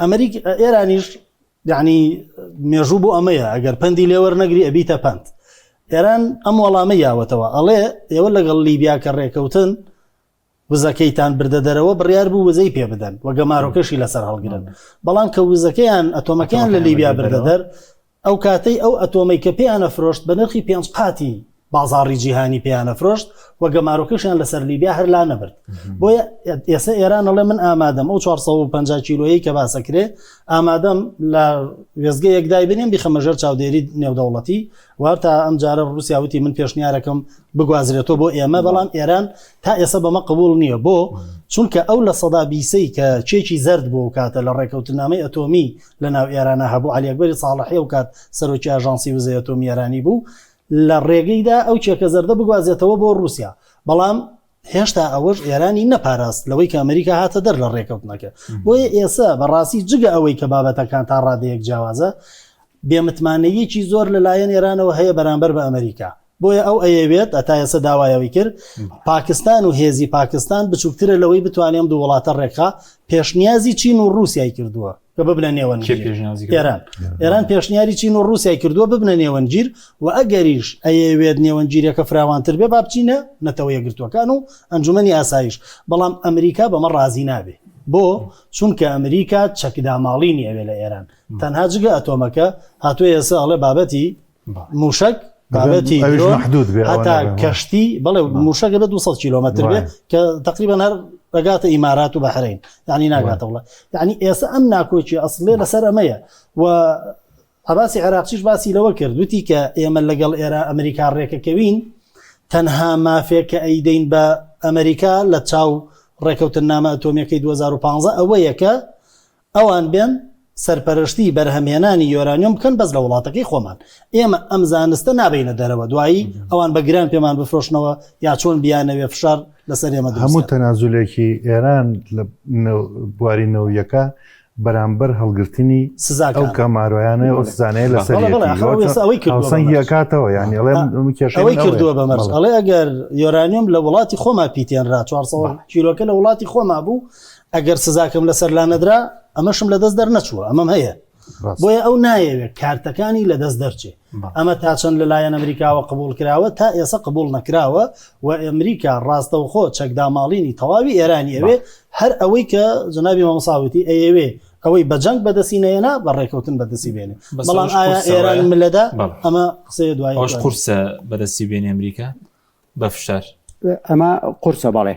ئەمریک ئێرانیش یعنی مێژوو بۆ ئەمەیە ئەگەر پەندی لێوەرنەگری ئەبیتە پەند. ئێران ئەم وەڵامەی یاوەتەوە ئەڵێ ئێوە لەگەڵ لیبیا کە ڕێکەوتن وزەکەیتان بردە دەرەوە بڕیار بوو وزەی پێ بدەن و گەمارۆکەشی لەسەر هەڵگرن بەڵام کە وزەکەیان ئەتۆمەکەیان لە لیبیا بردە دەر ئەو کاتەی ئەو ئەتۆمەی کە پێیانە فرۆشت بە نرخی پێنج قاتی بازاڕی جیهانی پێیانە فرۆشت و گەمارۆکەشیان لەسەر لیبیا هەر لا نەبرد بۆیە ئێستا ئێران ئەڵێ من ئامادەم ئەو 450 کیلۆیی کە باسەکرێ ئامادەم لە وێزگەیەک دای بنێم بیخەمە ژێر چاودێری نێودەوڵەتی و تا ئەم جارە ڕووسیا وتی من پێشنیارەکەم بگوازرێتەوە بۆ ئێمە بەڵام ئێران تا ئێستا بەمە قبول نییە بۆ چونکە ئەو لە سەدا بیسەی کە چێکی زەرد بۆ کاتە لە ڕێکەوتنامەی ئەتۆمی لە ناو ئێرانە هەبوو عەلی ئەکبەری ساڵحی ئەو کات سەرۆکی ئاژانسی وزەی ئەتۆمی ئێرانی بوو لە ڕێگەیدا ئەو چێکە زەردە بگوازێتەوە بۆ ڕووسیا بەڵام هێشتا ئەوەش ئێرانی نەپاراست لەوەی کە ئەمریکا هاتە دەر لە ڕێکەوتنەکە بۆیە ئێستا بەڕاستی جگە ئەوەی کە بابەتەکان تا ڕادەیەک جیاوازە بێمتمانەیەکی زۆر لەلایەن ئێرانەوە هەیە بەرامبەر بە ئەمریکا بۆیە ئەو ئەیەوێت ئەتا ئێستا داوایەوەی کرد پاکستان و هێزی پاکستان بچووکترە لەوەی بتوانێت دوو وڵاتە ڕێکخا پێشنیازی چین و ڕووسیای کردووە کە ببنە نێوەندگیر ئێران ئێران پێشنیاری چین و ڕووسیای کردووە ببنە نێوەندگیر و ئەگەریش ئەیەوێت نێوەندگیرەکە فراوانتر بێ با بچینە نەتەوە یەکگرتووەکان و ئەنجومەنی ئاسایش بەڵام ئەمریکا بەمە ڕازی نابێ بۆ چونکە ئەمریکا چەکداماڵینی ئەوێ لە ئێران تەنها جگە ئەتۆمەکە هاتووە ئێستا ئەڵێ بابەتی موشک بابەتی محدود بێ هەتا کەشتی بەڵێ موشەکە بە 200 کیلۆمەتر بێ کە تقریبا هەر دەگاتە ئیمارات و بەحرین یعنی ناگاتە وڵات یعنی ئێستا ئەم ناکۆکی ئەسلێ لەسەر ئەمەیە و عباسی عێراقچیش باسی لەوە کرد وتی کە ئێمە لەگەڵ ئێرە ئەمریکا ڕێکەکەوین تەنها مافێک کە ئەیدەین بە ئەمریکا لە چاو ڕێکەوتننامە ئەتۆمیەکەی 2015 ئەوەیە کە ئەوان بێن سەرپەرشتی بەرهەمهێنانی یۆرانیۆم بکەن بەس لە وڵاتەکەی خۆمان ئێمە ئەم زانستە نابینە دەرەوە دوایی ئەوان بە گران پێمان بفرۆشنەوە یا چۆن بیانەوێ فشار لەسەر ئێمە هەموو تەنازولێکی ئێران لە بواری نەویەکە بەرامبەر هەڵگرتنی سزاکە گەمارۆیانە ئەو سزانەیە لەسەر ئەوەی کاتەوە یانی ئەڵێم کێشەی کردووە بە مەرج ئەڵێ ئەگەر یۆرانیۆم لە وڵاتی خۆما پیتێنرا 400 کیلۆکە لە وڵاتی خۆما بوو ئەگەر سزاکەم لەسەر لانەدرا ئەمەشم لەدەست دەرنەچووە ئەمەم هەیە بۆیە ئەو نایەوێت کارتەکانی لەدەست دەرچێ ئەمە تا چەند لەلایەن ئەمریکاوە قبول کراوە تا ئێستا قبول نەکراوە و ئەمریکا ڕاستەوخۆ چەکداماڵینی تەواوی ئێرانی ئەوێ هەر ئەوەی کە جنابی مامۆساوتی ئەیەوێ ئەوەی بە جەنگ بەدەستی نەیەنا بە ڕێکەوتن بەدەستی بێنێ بەڵام ئایا ئێران ملەدا ئەمە قسەیە دوای قورسە بەدەستی بێنێ ئەمریکا بە فشار ئەمە قورسە بەڵێ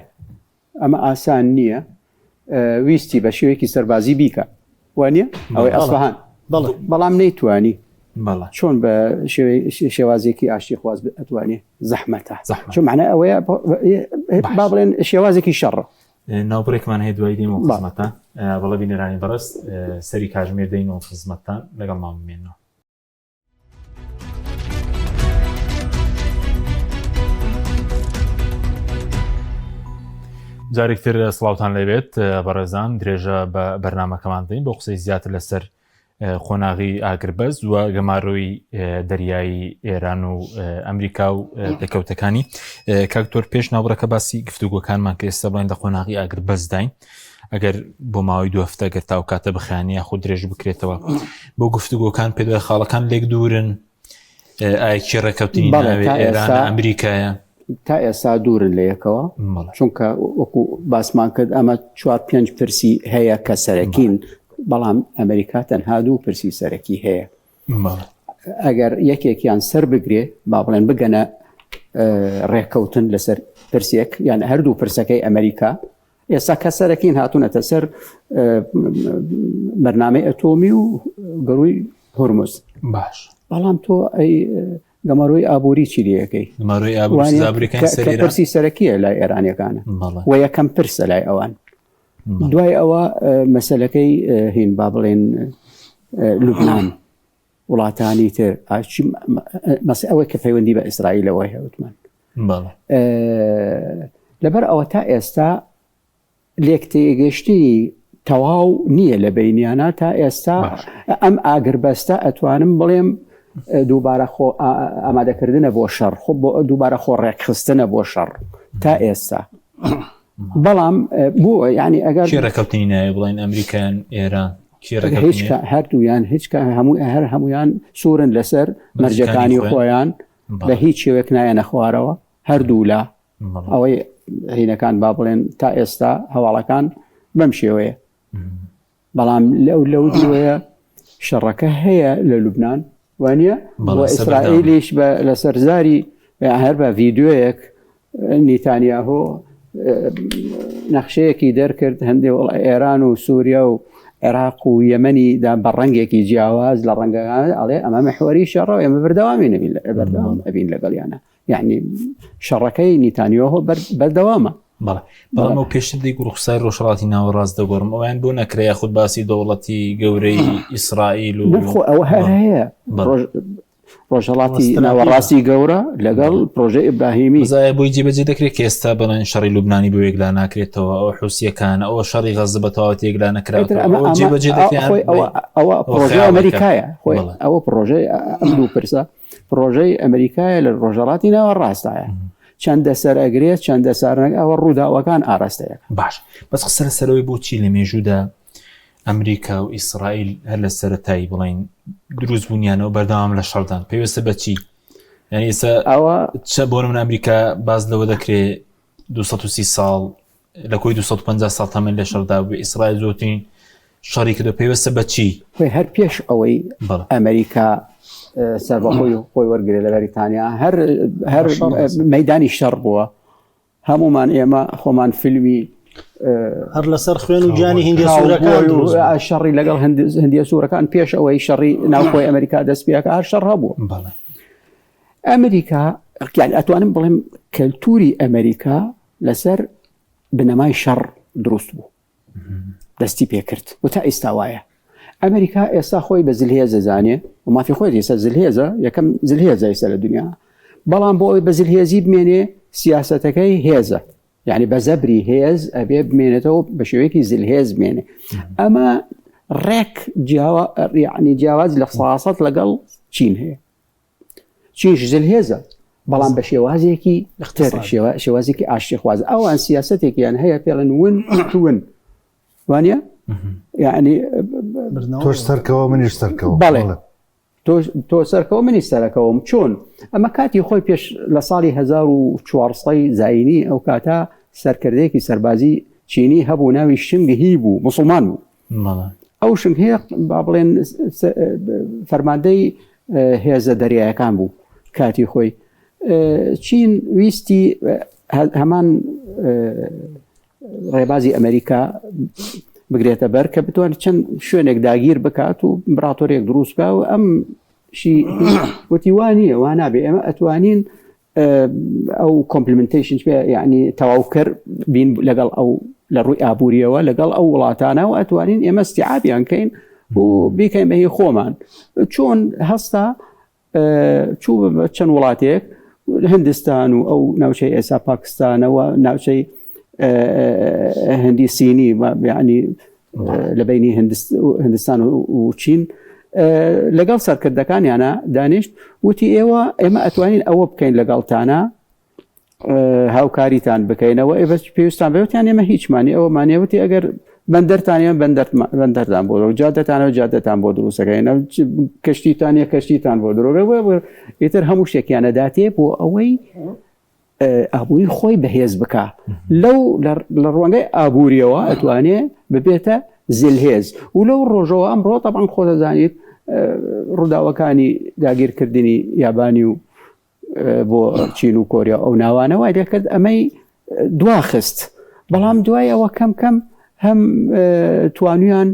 ئەمە ئاسان نییە ویستی بە شێوەیەکی سەربازی بیکە وانە ئەوەی ئەسفهان بەڵام نەیتوانی چۆن بە شێوازێکی ئاشتی خواز ئەتوانێ زەحمەتە چۆن معنە ئەوەیە با بڵێن شێوازێکی شەڕ ناوبڕێکمان هەیە دوای دێمەوە خزمەتان بەڵە بینەرانی بەڕێز سەری کاژمێر دەینەوە خزمەتتان لەگەڵمان بمێنەوە. جارێکتر سڵاوتان لێبێت بەڕێزان درێژە بە بەرنمەکەمان دەین بۆ قسەی زیاتر لەسەر قۆناغی ئاگربەست و گەمارۆی دەریایی ئێران و ئەمریکا و پێکەوتەکانی کاکتۆر پێش ناوبڕەکە باسی گفتوگۆکانمان کە ئێستا بڵێن لە قۆناغی ئاگربەستداین ئەگەر بۆ ماوەی دو هەفتە گەر تاو کاتە بخیانە یاخود درێژ بکرێتەوە بۆ گفتوگۆکان پێ دوای خاڵەکان لێک دوورن ئایکی ڕێککەوتنی ئێران ئەمریکایە تا ئێستا دوورن لە یەکەوە چونکە وەکو باسمان کرد ئەمە چوار پێنج پرسی هەیە کە سەرەکین بەڵام ئەمریکا تەنها دوو پرسی سەرەکی هەیە ئەگەر یەکێکیان سەر بگرێ با بڵێن بگەنە ڕێککەوتن لەسەر پرسێک یان هەردوو پرسەکەی ئەمریکا ئێستا کە سەرەکین هاتوونەتە سەر بەرنامەی ئەتۆمی و گەروی هورمز باش بەڵام تۆ ئەی گەمەرۆی ئابووری چی لەکەی پرسی سەرەکیە لای ئێرانەکانە و یەکەم پرسە لای ئەوان دوای ئەوە مەسلەکەی هین با بڵێن لوبناان وڵاتانی تر مەس ئەوەی کە پەیوەندی بە ئیسرائیلەوە هەیە وتمان لەبەر ئەوە تا ئێستا لێک تێگەشتنی تەواو نییە لە بینیانە تا ئێستا ئەم ئاگربەستە ئەتوانم بڵێم دووبارە خۆ ئامادەکردنە بۆ شەڕ خۆ بۆ دووبارە خۆ ڕێکخستنە بۆ شەڕ تا ئێستا بەڵام بۆ ینی ئەگەر ڕێککەوتنی ناوێ بڵێن ئەمریکایان ئێران. هیچ هەردوویان هیچ هەموو هەر هەمویان سوورن لەسەر مەرجەکانی خۆیان بە هیچ شێوەیەک نایەنە خوارەوە هەردوولا ئەوەی هینەکان با بڵێن تا ئێستا هەواڵەکان بەم شێوەیە بەڵام لەو لەو دیوەیە شەڕەکە هەیە لە لوبناان وانە ئیسرائیلیش بە لەسەر زاری هەر بە ڤیددیوەیەک نیتانیاهۆ نەخشەیەکی دەرکرد هەندێک وڵ ئێران و سووریا و عێراق و یەمەنی دا بە ڕەنگێکی جیاواز لە ڕەنگەکان ئەڵێ ئەمە محوەری شەڕە ئێمە بەردەوامی نەبین بەردەوام ئەبین لەگەڵیانە یعنی شەڕەکەی نیتانیۆهۆ بەردەوامە. بەڵێ بەڵام ئەو پێشتر دەیگو ڕوخساری ڕۆژهەڵاتی ناوەڕاست دەگۆڕم ئەویان بۆ نەکرا یاخود باسی دەوڵەتی گەورەی ئیسرائیل و خۆ ئەوە هەر هەیە ڕۆژهەڵاتی ناوەڕاستی گەورە لەگەڵ پرۆژە ئیبراهیمی زایە بۆی جێبەجێ دەکرێت کە ئێستا بەڵێن شەڕی لوبنانی بۆ یەکلا ناکرێتەوە ئەو حوسیەکان ئەوە شەڕی غەزە بە تەواوەتی یەکلا نەکراوەتەوە ئەوە جێبەجێ دەکرێت ئەوە پرۆژەی ئەمریکایە خۆی ئەوە پرۆژەی ئەم دوو پرسە پرۆژەی ئەمریکایە لە ڕۆژهەڵاتی ناوەڕاستایە چەندە سەر ئەگرێت چەندە سارنەک ئەوە ڕووداوەکان ئاراستەیە باش بەس قسە لەسەرەوەی بۆچی لە مێژوودا ئەمریکا و ئیسرائیل هەر لە سەرەتایی بڵین دروست بوونیانەوە بەردەوام لە شەڕدان پێویستە بەچی یعنی ئێستا ئەوە چە بۆ من ئەمریکا باز لەوە دەکرێت 230 ساڵ لە کۆی 250 ساڵ تەمەن لە شەڕدا بوو ئیسرائیل زۆرترین شەڕی کردو پەیوەستە بە چی؟ خۆی هەر پێش ئەوەی ئەمریکا سەربەخۆی خۆی وەرگێ لە بەریتانیا هەر هەر مەدانی شەڕ بووە هەمومان ئێمە خۆمان فیلمی هەر لەسەر خوێن و گیانی هندی سوورەکان شەڕی لەگەڵ هندیە سوورەکان پێش ئەوەی شەڕی ناوخۆی ئەمریکا دەست پێکە هەر شەڕ هەبوو ئەمریکا یان ئەتوانم بڵێم کەلتوری ئەمریکا لەسەر بنەمای شەڕ دروست بوو دەستی پێکرد و تا ئێستا وایە ئەمریکا ئێستا خۆی بە زلهێز دەزانێ و مافی خۆی ئێستا زلهێزە یەکەم زلهێزە ئێستا لە دنیا بەڵام بۆ ئەوی بە زلهێزی بمێنێ سیاستەکەی هێزە یعنی بە زەبری هێز ئەبێ بمێنێتەوە بە شێوەیەکی زلهێز بمێنێ ئەمە ڕێک جیاوا یعنی جیاواز لە ساسەت لەگەڵ چین هەیە چینش زلهێزە بەڵام بە شێوازێکی تر شێوازێکی ئاشتیخواز ئەوان سیاستێکیان هەیە پێڵن ون ون وانە یعنی تۆش سەرکەوە منیش سەرکەوە بەڵێ تۆ سەرکەوە منی سەرەکەوم چۆن ئەمە کاتی خۆی پێش لە ساڵی 1400 زینی ئەو کاتە سەرکردەیەکی سەربازی چینی هەبوو ناوی شنگ هی بوو مسلمان بوو ئەو شنگ هی با بڵێن فەرماندەی هێزە دەریایەکان بوو کاتی خۆی چین ویستی هەمان ڕێبازی ئەمریکا بگرێتە بەر کە بتوانێت چەند شوێنێک داگیر بکات و ئیمپراتۆریەک دروست بکە و ئەم شی وتی وا نییە وا نابێ ئێمە ئەتوانین ئەو complementation پێ یعنی تەواوکەر بین لەگەڵ ئەو لە ڕووی ئابووریەوە لەگەڵ ئەو وڵاتانە و ئەتوانین ئێمە استیعابیان کەین و بیکەین بە هی خۆمان چۆن هەستا چوو بە چەند وڵاتێک هندستان و ئەو ناوچەی ئێسا پاکستانەوە ناوچەی هندی سینی یعنی لە بینی هندستان و چین لەگەڵ سەرکردەکانیانە دانیشت وتی ئێوە ئێمە ئەتوانین ئەوە بکەین لەگەڵتانە هاوکاریتان بکەینەوە ئێ بەس پێویستان بێتیان ئێمە هیچمانی ئەوەمانە وتی ئەگەر بەندەرتانیان بەندەردان بۆ جادەتانەوە جادەتان بۆ دروستەکەینە کەشتیتانە کەشتیتان بۆ درۆگە ئیتر هەموو شتێکیانە داتێ بۆ ئەوەی ئابووری خۆی بەهێز بکا لەو لە ڕوانگەی ئابووریەوە ئەتوانێ ببێتە زلهێز و لەو ڕۆژەوە ئەمڕۆ تەبعەن خۆ دەزانیت ڕووداوەکانی داگیرکردنی یابانی و بۆ چین و کۆریا ئەو ناوانە وای لێکرد ئەمەی دواخست بەڵام دوای ئەوە کەم کەم هەم توانیان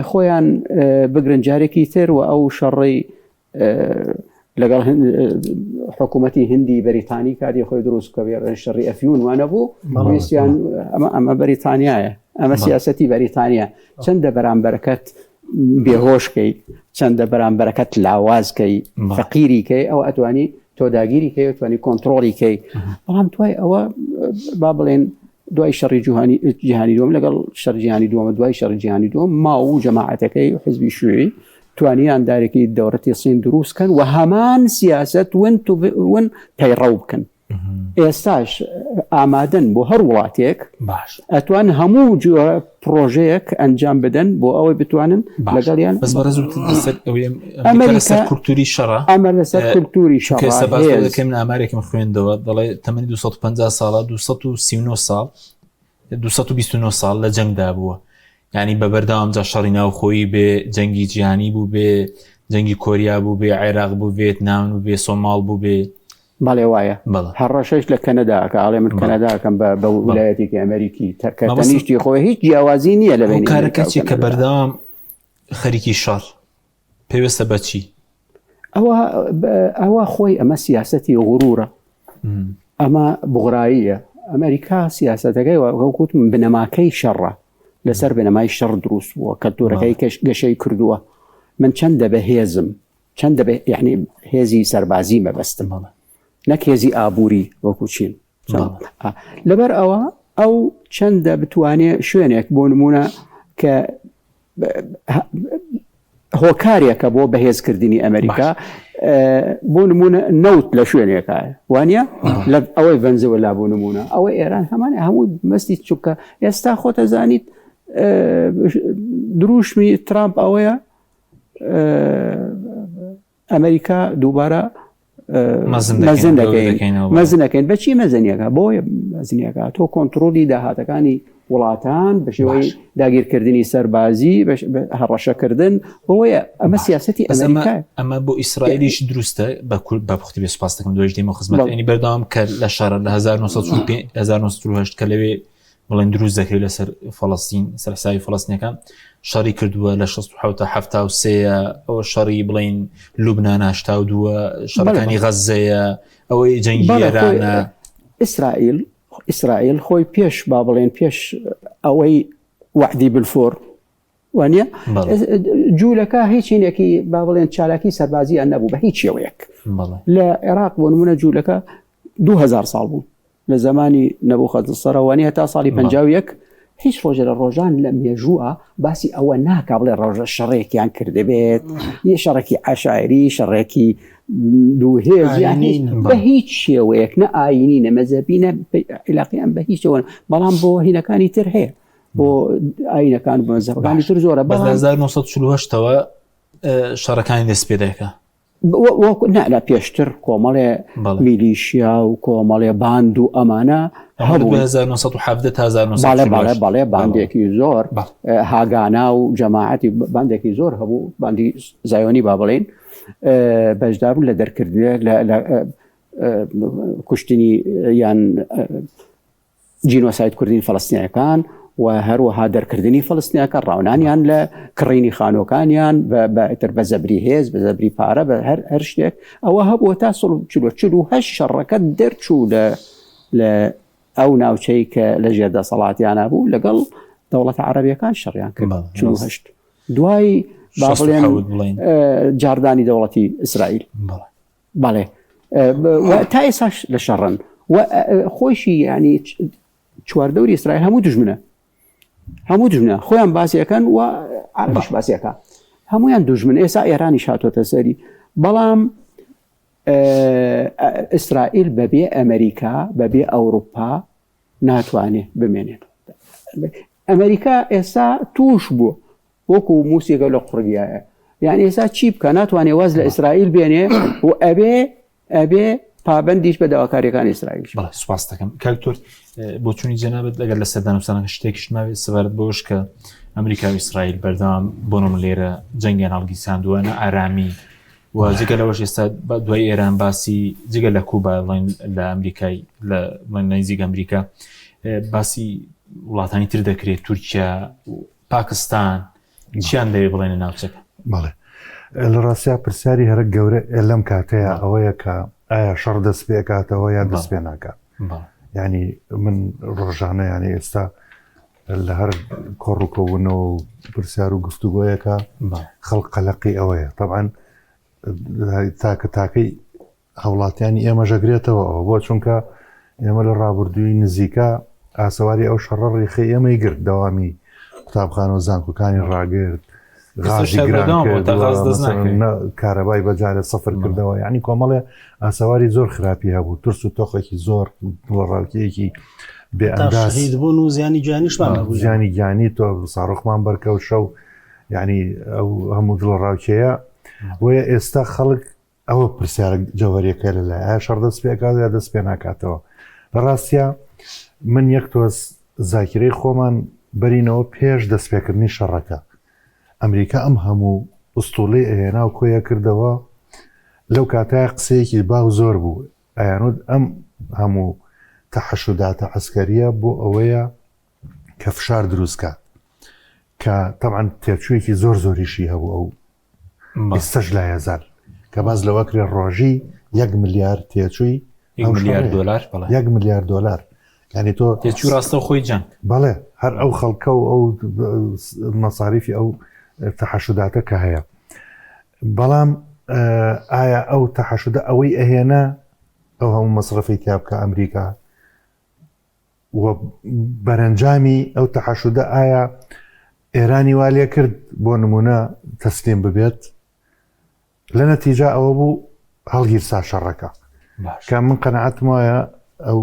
خۆیان بگرن جارێکی تر و ئەو شەڕەی لەگەڵ حکوومەتی هندی بەریتانی کاری خۆی دروست کە شەڕی ئەفیون وانە بوو ویستیان ئەمە ئەمە بەریتانیایە ئەمە سیاستی بەریتانیا چەندە بەرامبەرەکەت بێهۆشکەی چەندە بەرامبەرەکەت لاوازکەی فەقیریکەی ئەو ئەتوانی تۆ داگیری کەی توانی کۆنتترۆڵی کەی بەڵام دوای ئەوە با بڵێن دوای شەڕی جوهانی جیهانی دووەم لەگەڵ شەر جیهانی دووەمە دوای شەڕی جیهانی دووەم ماو و جەماعەتەکەی حزبی شوێی توانیان دارێکی دەوڕەتی سین دروست کەن و هەمان سیاست ون ون پەیڕەو بکەن. ئێستاش ئامادەن بۆ هەر وڵاتێک باش ئەتوان هەموو جۆرە پرۆژەیەک ئەنجام بدەن بۆ ئەوەی بتوانن لەگەڵیان بەس بەڕێز لەسەر ئەوەی ئەمریکا لەسەر کولتوری شەڕە ئەمە لەسەر کولتوری شەڕە کە باس دەکەین من ئامارێکم خوێندەوە دەڵێ تەمەنی 250 ساڵە 239 ساڵ 229 ساڵ لە جەنگدا بووە یعنی بە بەردەوام جا شەڕی ناوخۆیی بێ جەنگی جیهانی بوو بێ جەنگی کۆریا بوو بێ عێراق بوو ڤێتنام بوو بێ سۆماڵ بوو بێ بەڵێ وایە هەڕەشەش لە کەنەدا ئەکا ئەڵێ من کەنەدا ئەکەم بە بە ولایەتێکی ئەمریکی تەکە تەنیشتی خۆی هیچ جیاوازی نییە لە بەینی کارەکە چی کە بەردەوام خەریکی شەڕ پێویستە بە چی؟ ئەوە ئەوە خۆی ئەمە سیاسەتی غرورە ئەمە بغراییە ئەمریکا سیاسەتەکەی وەکوتم بنەماکەی شەڕە لەسەر بنەمای شەڕ دروست بووە کەلتورەکەی کەش گەشەی کردووە من چەندە بەهێزم چەند دەبێ یعنی هێزی سەربازی مەبەستم نەک هێزی ئابووری وەکو چین لەبەر ئەوە ئەو چەندە بتوانێ شوێنێک بۆ نمونە کە هۆکارێکە بۆ بەهێزکردنی ئەمریکا بۆ نمونە نەوت لە شوێنێکە وانە لە ئەوەی ڤەنزوێلا بۆ نمونە ئەوە ئێران هەمان هەموو مەستی چووکە ئێستا خۆتەزانیت دروشمی ترامپ ئەوەیە ئەمریکا دووبارە مەزن دەکەین مەزنەکەین بەچی مەزنیەکە بۆ مەزنیەکە تۆ کۆنتترۆلی داهاتەکانی وڵاتان بە شێوەی داگیرکردنی سەربازی هەڕەشەکردن بۆیە ئەمە سیاستی ئەمە ئەمە بۆ ئیسرائیلیش دروستە بە کورد بە پختی بێ سپاس دەکەم دوێش دێمە خزمەت ینی بەردەوام کە لە شارە لە 1948 کە لەوێ بڵێن دروست دەکرێت لەسەر فەڵەستین سەر حسابی فەڵەستینەکان شەڕی کردووە لە 16 73 ئەوە شەڕی بڵین لوبناان 82 شەڕەکانی غەزەیە ئەوەی جەنگی ئێرانە ئیسرائیل ئیسرائیل خۆی پێش با بڵێن پێش ئەوەی وعدی بلفۆر وانە جوولەکە هیچینێکی با بڵێن چالاکی سەربازیان نەبوو بە هیچ شێوەیەک لە عێراق بۆ نمونە جوولەکە 2000 ساڵ بوو لە زەمانی نەبوخەدنسەرەوە نیە تا ساڵی 51 هیچ ڕۆژە لە ڕۆژان لە مێژووە باسی ئەوە ناکا بڵێ ڕۆژە شەڕێکیان کردبێت یە شەڕێکی عشاعری شەڕێکی دووهێز بە هیچ شێوەیەک نە ئاینی نە مەزەبی نە عیلاقیان بە هیچەوە بەڵام بۆ هینەکانی تر هەیە بۆ ئاینەکان بۆ مەزەبەکانی تر زۆرە بە 1940ەوە شەڕەکانی دەست پێ دەکا نا لە پێشتر کۆمەڵێ میلیشیا و کۆمەڵێ باند و ئەمانە هەبوو 1970 تا 1940 بەڵێ باندێکی زۆر هاگانا و جەماعەتی باندێکی زۆر هەبوو باندی زایۆنی با بڵێن بەشداربوون لە دەرکردنێ لە کوشتنی یان جینۆساید کردنی فەلەستینیەکان و هەروەها دەرکردنی فەلەستینیەکان ڕاونانیان لە کڕینی خانووەکانیان بەتر بە زەبری هێز بە زەبری پارە بە هەر هەر شتێک ئەوە هەبووە تا سڵ 48 شەڕەکە دەرچوو لە لە ئەو ناوچەی کە لە ژێر دەسەڵاتیانە بوو لەگەڵ دەوڵەتە عەرەبیەکان شەڕیان کرد 48 دوای با بڵێن جاردانی دەوڵەتی ئیسرائیل بەڵێ تا ئێساش لە شەڕن و خۆشی ینی چواردەوری ئیسرائیل هەموو دژمنە هەموو دژمنە خۆیان باسیەکەن و عربش باسیەکە هەمویان دوژمن ئێسا ئێرانی شاتۆتە سەری بەڵام ئیسرائیل بەبێ ئەمریکا بەبێ ئەوروپا ناتوانێت بمێنێت ئەمریکا ئێستا توش بوو وەکو موسێکە لە قوڕگیایە یعنی ئێستا چی بکە ناتوانێ واز لە ئیسرائیل بێنێ و ئەبێ ئەبێ پابندیش بە داواکاریەکانی ئیسرائیل بەڵێ سوپاس دەکەم کاک تۆر بۆچوونی جەنابت لەگەر لە سەردانوسانەکە شتێکیش ماوێت سەبارەت بەوەش کە ئەمریکا و ئیسرائیل بەردەوام بۆ نموونە لێرە جەنگیان هەڵگیرساندووە نە ئارامی و جگە لەوەش ئێستا دوای ئێران باسی جگە لە کوبا بڵێن لە ئەمریکای لە نزیک ئەمریکا باسی وڵاتانی تر دەکرێت تورکیا پاکستان چیان دەوێ بڵێن لە ناوچەکە؟ بەڵێ لە ڕاستیا پرسیاری هەرە گەورە لەم کاتەیە ئەوەیە کە ئایا شەڕ دەست پێکاتەوە یا دەست پێ ناکات ینی من ڕۆژانە یانی ئێستا لە هەر کۆڕ و کۆبوونەوە و پرسیار و گفتوگۆیەکە خەڵک قەلەقی ئەوەیە طبعاً تاکە تاکەی هاوڵاتیانی ئێمەش ئەگرێتەوە ئەوە بۆ چونکە ئێمە لە ڕابردووی نزیکە ئاسەواری ئەو شەڕە ڕیخەی ئێمەی گرت دەوامی قوتابخانە و زانکۆکانی ڕاگرت. غازی گران کارەبای بەجارە سەفر کردەوە یعنی کۆمەڵێ ئاسەواری زۆر خراپی هەبوو ترس و تۆخێکی زۆر دڵەڕاوکێیەکی بێ ئەنداز بوون و زیانی گیانیشمان هەبوو زیانی گیانی تۆ ساڕۆخمان بەرکەوت شەو یعنی ئەو هەموو دڵەڕاوکێیە بۆیە ئێستا خەڵک ئەوە پرسیارە جەوهەریەکە لە لای ئایا شەڕ دەست پێکات یا دەست پێ ناکاتەوە لە ڕاستە من یەک تۆز زاکرەی خۆمان بەرینەوە پێش دەستپێکردنی شەڕەکە ئەمریکا ئەم هەموو ئوستوڵی ئەهێنا و کۆیە کردەوە لەو کاتای قسەیەکی باو زۆر بوو ئەیانوت ئەم هەموو تەحەشوداتە عەسکەریە بۆ ئەوەیە کە فشار دروست کات کە تەبعەن تێچوویەکی زۆر زۆریشی هەبوو ئەو ئێستش لا یەزال کە باز لەوە کرێ ڕۆژی یەک ملیار تێچووی ملیار دلار یەک ملیار دلار یعنی تۆ تێچوو ڕاستە خۆی جەنگ بەڵێ هەر ئەو خەڵکە و ئەو مەساریفی ئەو تەحەشوداتە کە هەیە بەڵام ئایا ئەو تەحەشودە ئەوەی ئەهێنا ئەو هەموو مەسرەفەی تیا بکە ئەمریکا و بەرەنجامی ئەو تەحەشودە ئایا ئێرانی وا لێ کرد بۆ نمونە تەسلیم ببێت لە نەتیجا ئەوە بوو هەڵگیرسا شەڕەکە کە من قەنەعەتم وایە ئەو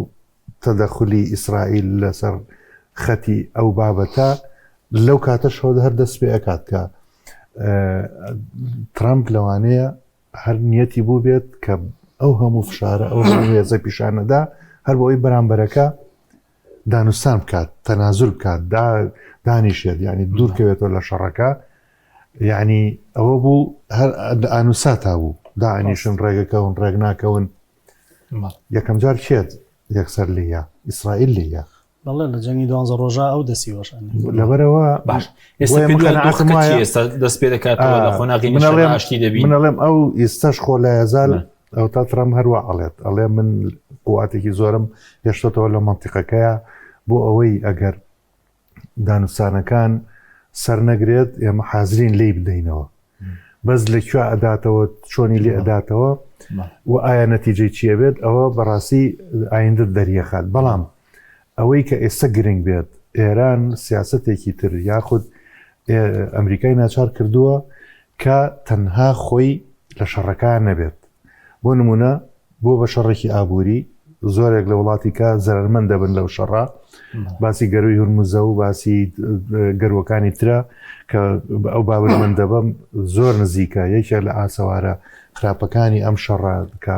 تەدەخلی ئیسرائیل لەسەر خەتی ئەو بابەتە لەو کاتەشەوە هەر دەست پێ ئەکات کە ترامپ لەوانەیە هەر نیەتی بوو بێت کە ئەو هەموو فشارە ئەو هێزە پیشانەدا هەر بۆ ئەوی بەرامبەرەکە دانوستان بکات تەنازول بکات دانیشێت یعنی دوورکەوێتەوە لە شەڕەکە یعنی ئەوە بوو هەر ئانوساتا بوو دانیشن ڕێگەکەون ڕێک ناکەون یەکەم جار کێت یەکسەر لە ئیسرائیل لە بەڵێ لە جەنگی دوانزە ڕۆژە ئەو دەسی وەشانێ لەبەرەوە باش ئێستا ئێستا دەست پێ دەکاتەوە لە قۆناغی ئاشتی دەبی منەڵێم ئەو ئێستاش خۆ لە یەزال ئەو تا ترەم هەروە ئەڵێت ئەڵێ من قواتێکی زۆرم هێشتەوە لە منتیقەکەیە بۆ ئەوەی ئەگەر دانوستانەکان سەر نەگرێت ئێمە حازرین لی بدەینەوە بەس لە کوێ ئەداتەوە چۆنی لێ ئەداتەوە و ئایا نەتیجەی چیە بێت ئەوە بەڕاستی ئایندە دەریەخات بەڵام ئەوەی کە ئێستا گرنگ بێت ئێران سیاستێکی تر یاخود ئەمریکای ناچار کردووە کە تەنها خۆی لە شەڕەکان نەبێت بۆ نمونە بووە بە شەڕێکی ئابووری، زۆرێک لە وڵاتی کە زەرەرمەند دەبن لەو شەڕە، باسی گەروی هورمزە و باسی گەروەکانی ترە کە ئەو بابلمەندەبەم زۆر نزیکە یەکێک لە ئاسەوارە خراپەکانی ئەم شەڕە کە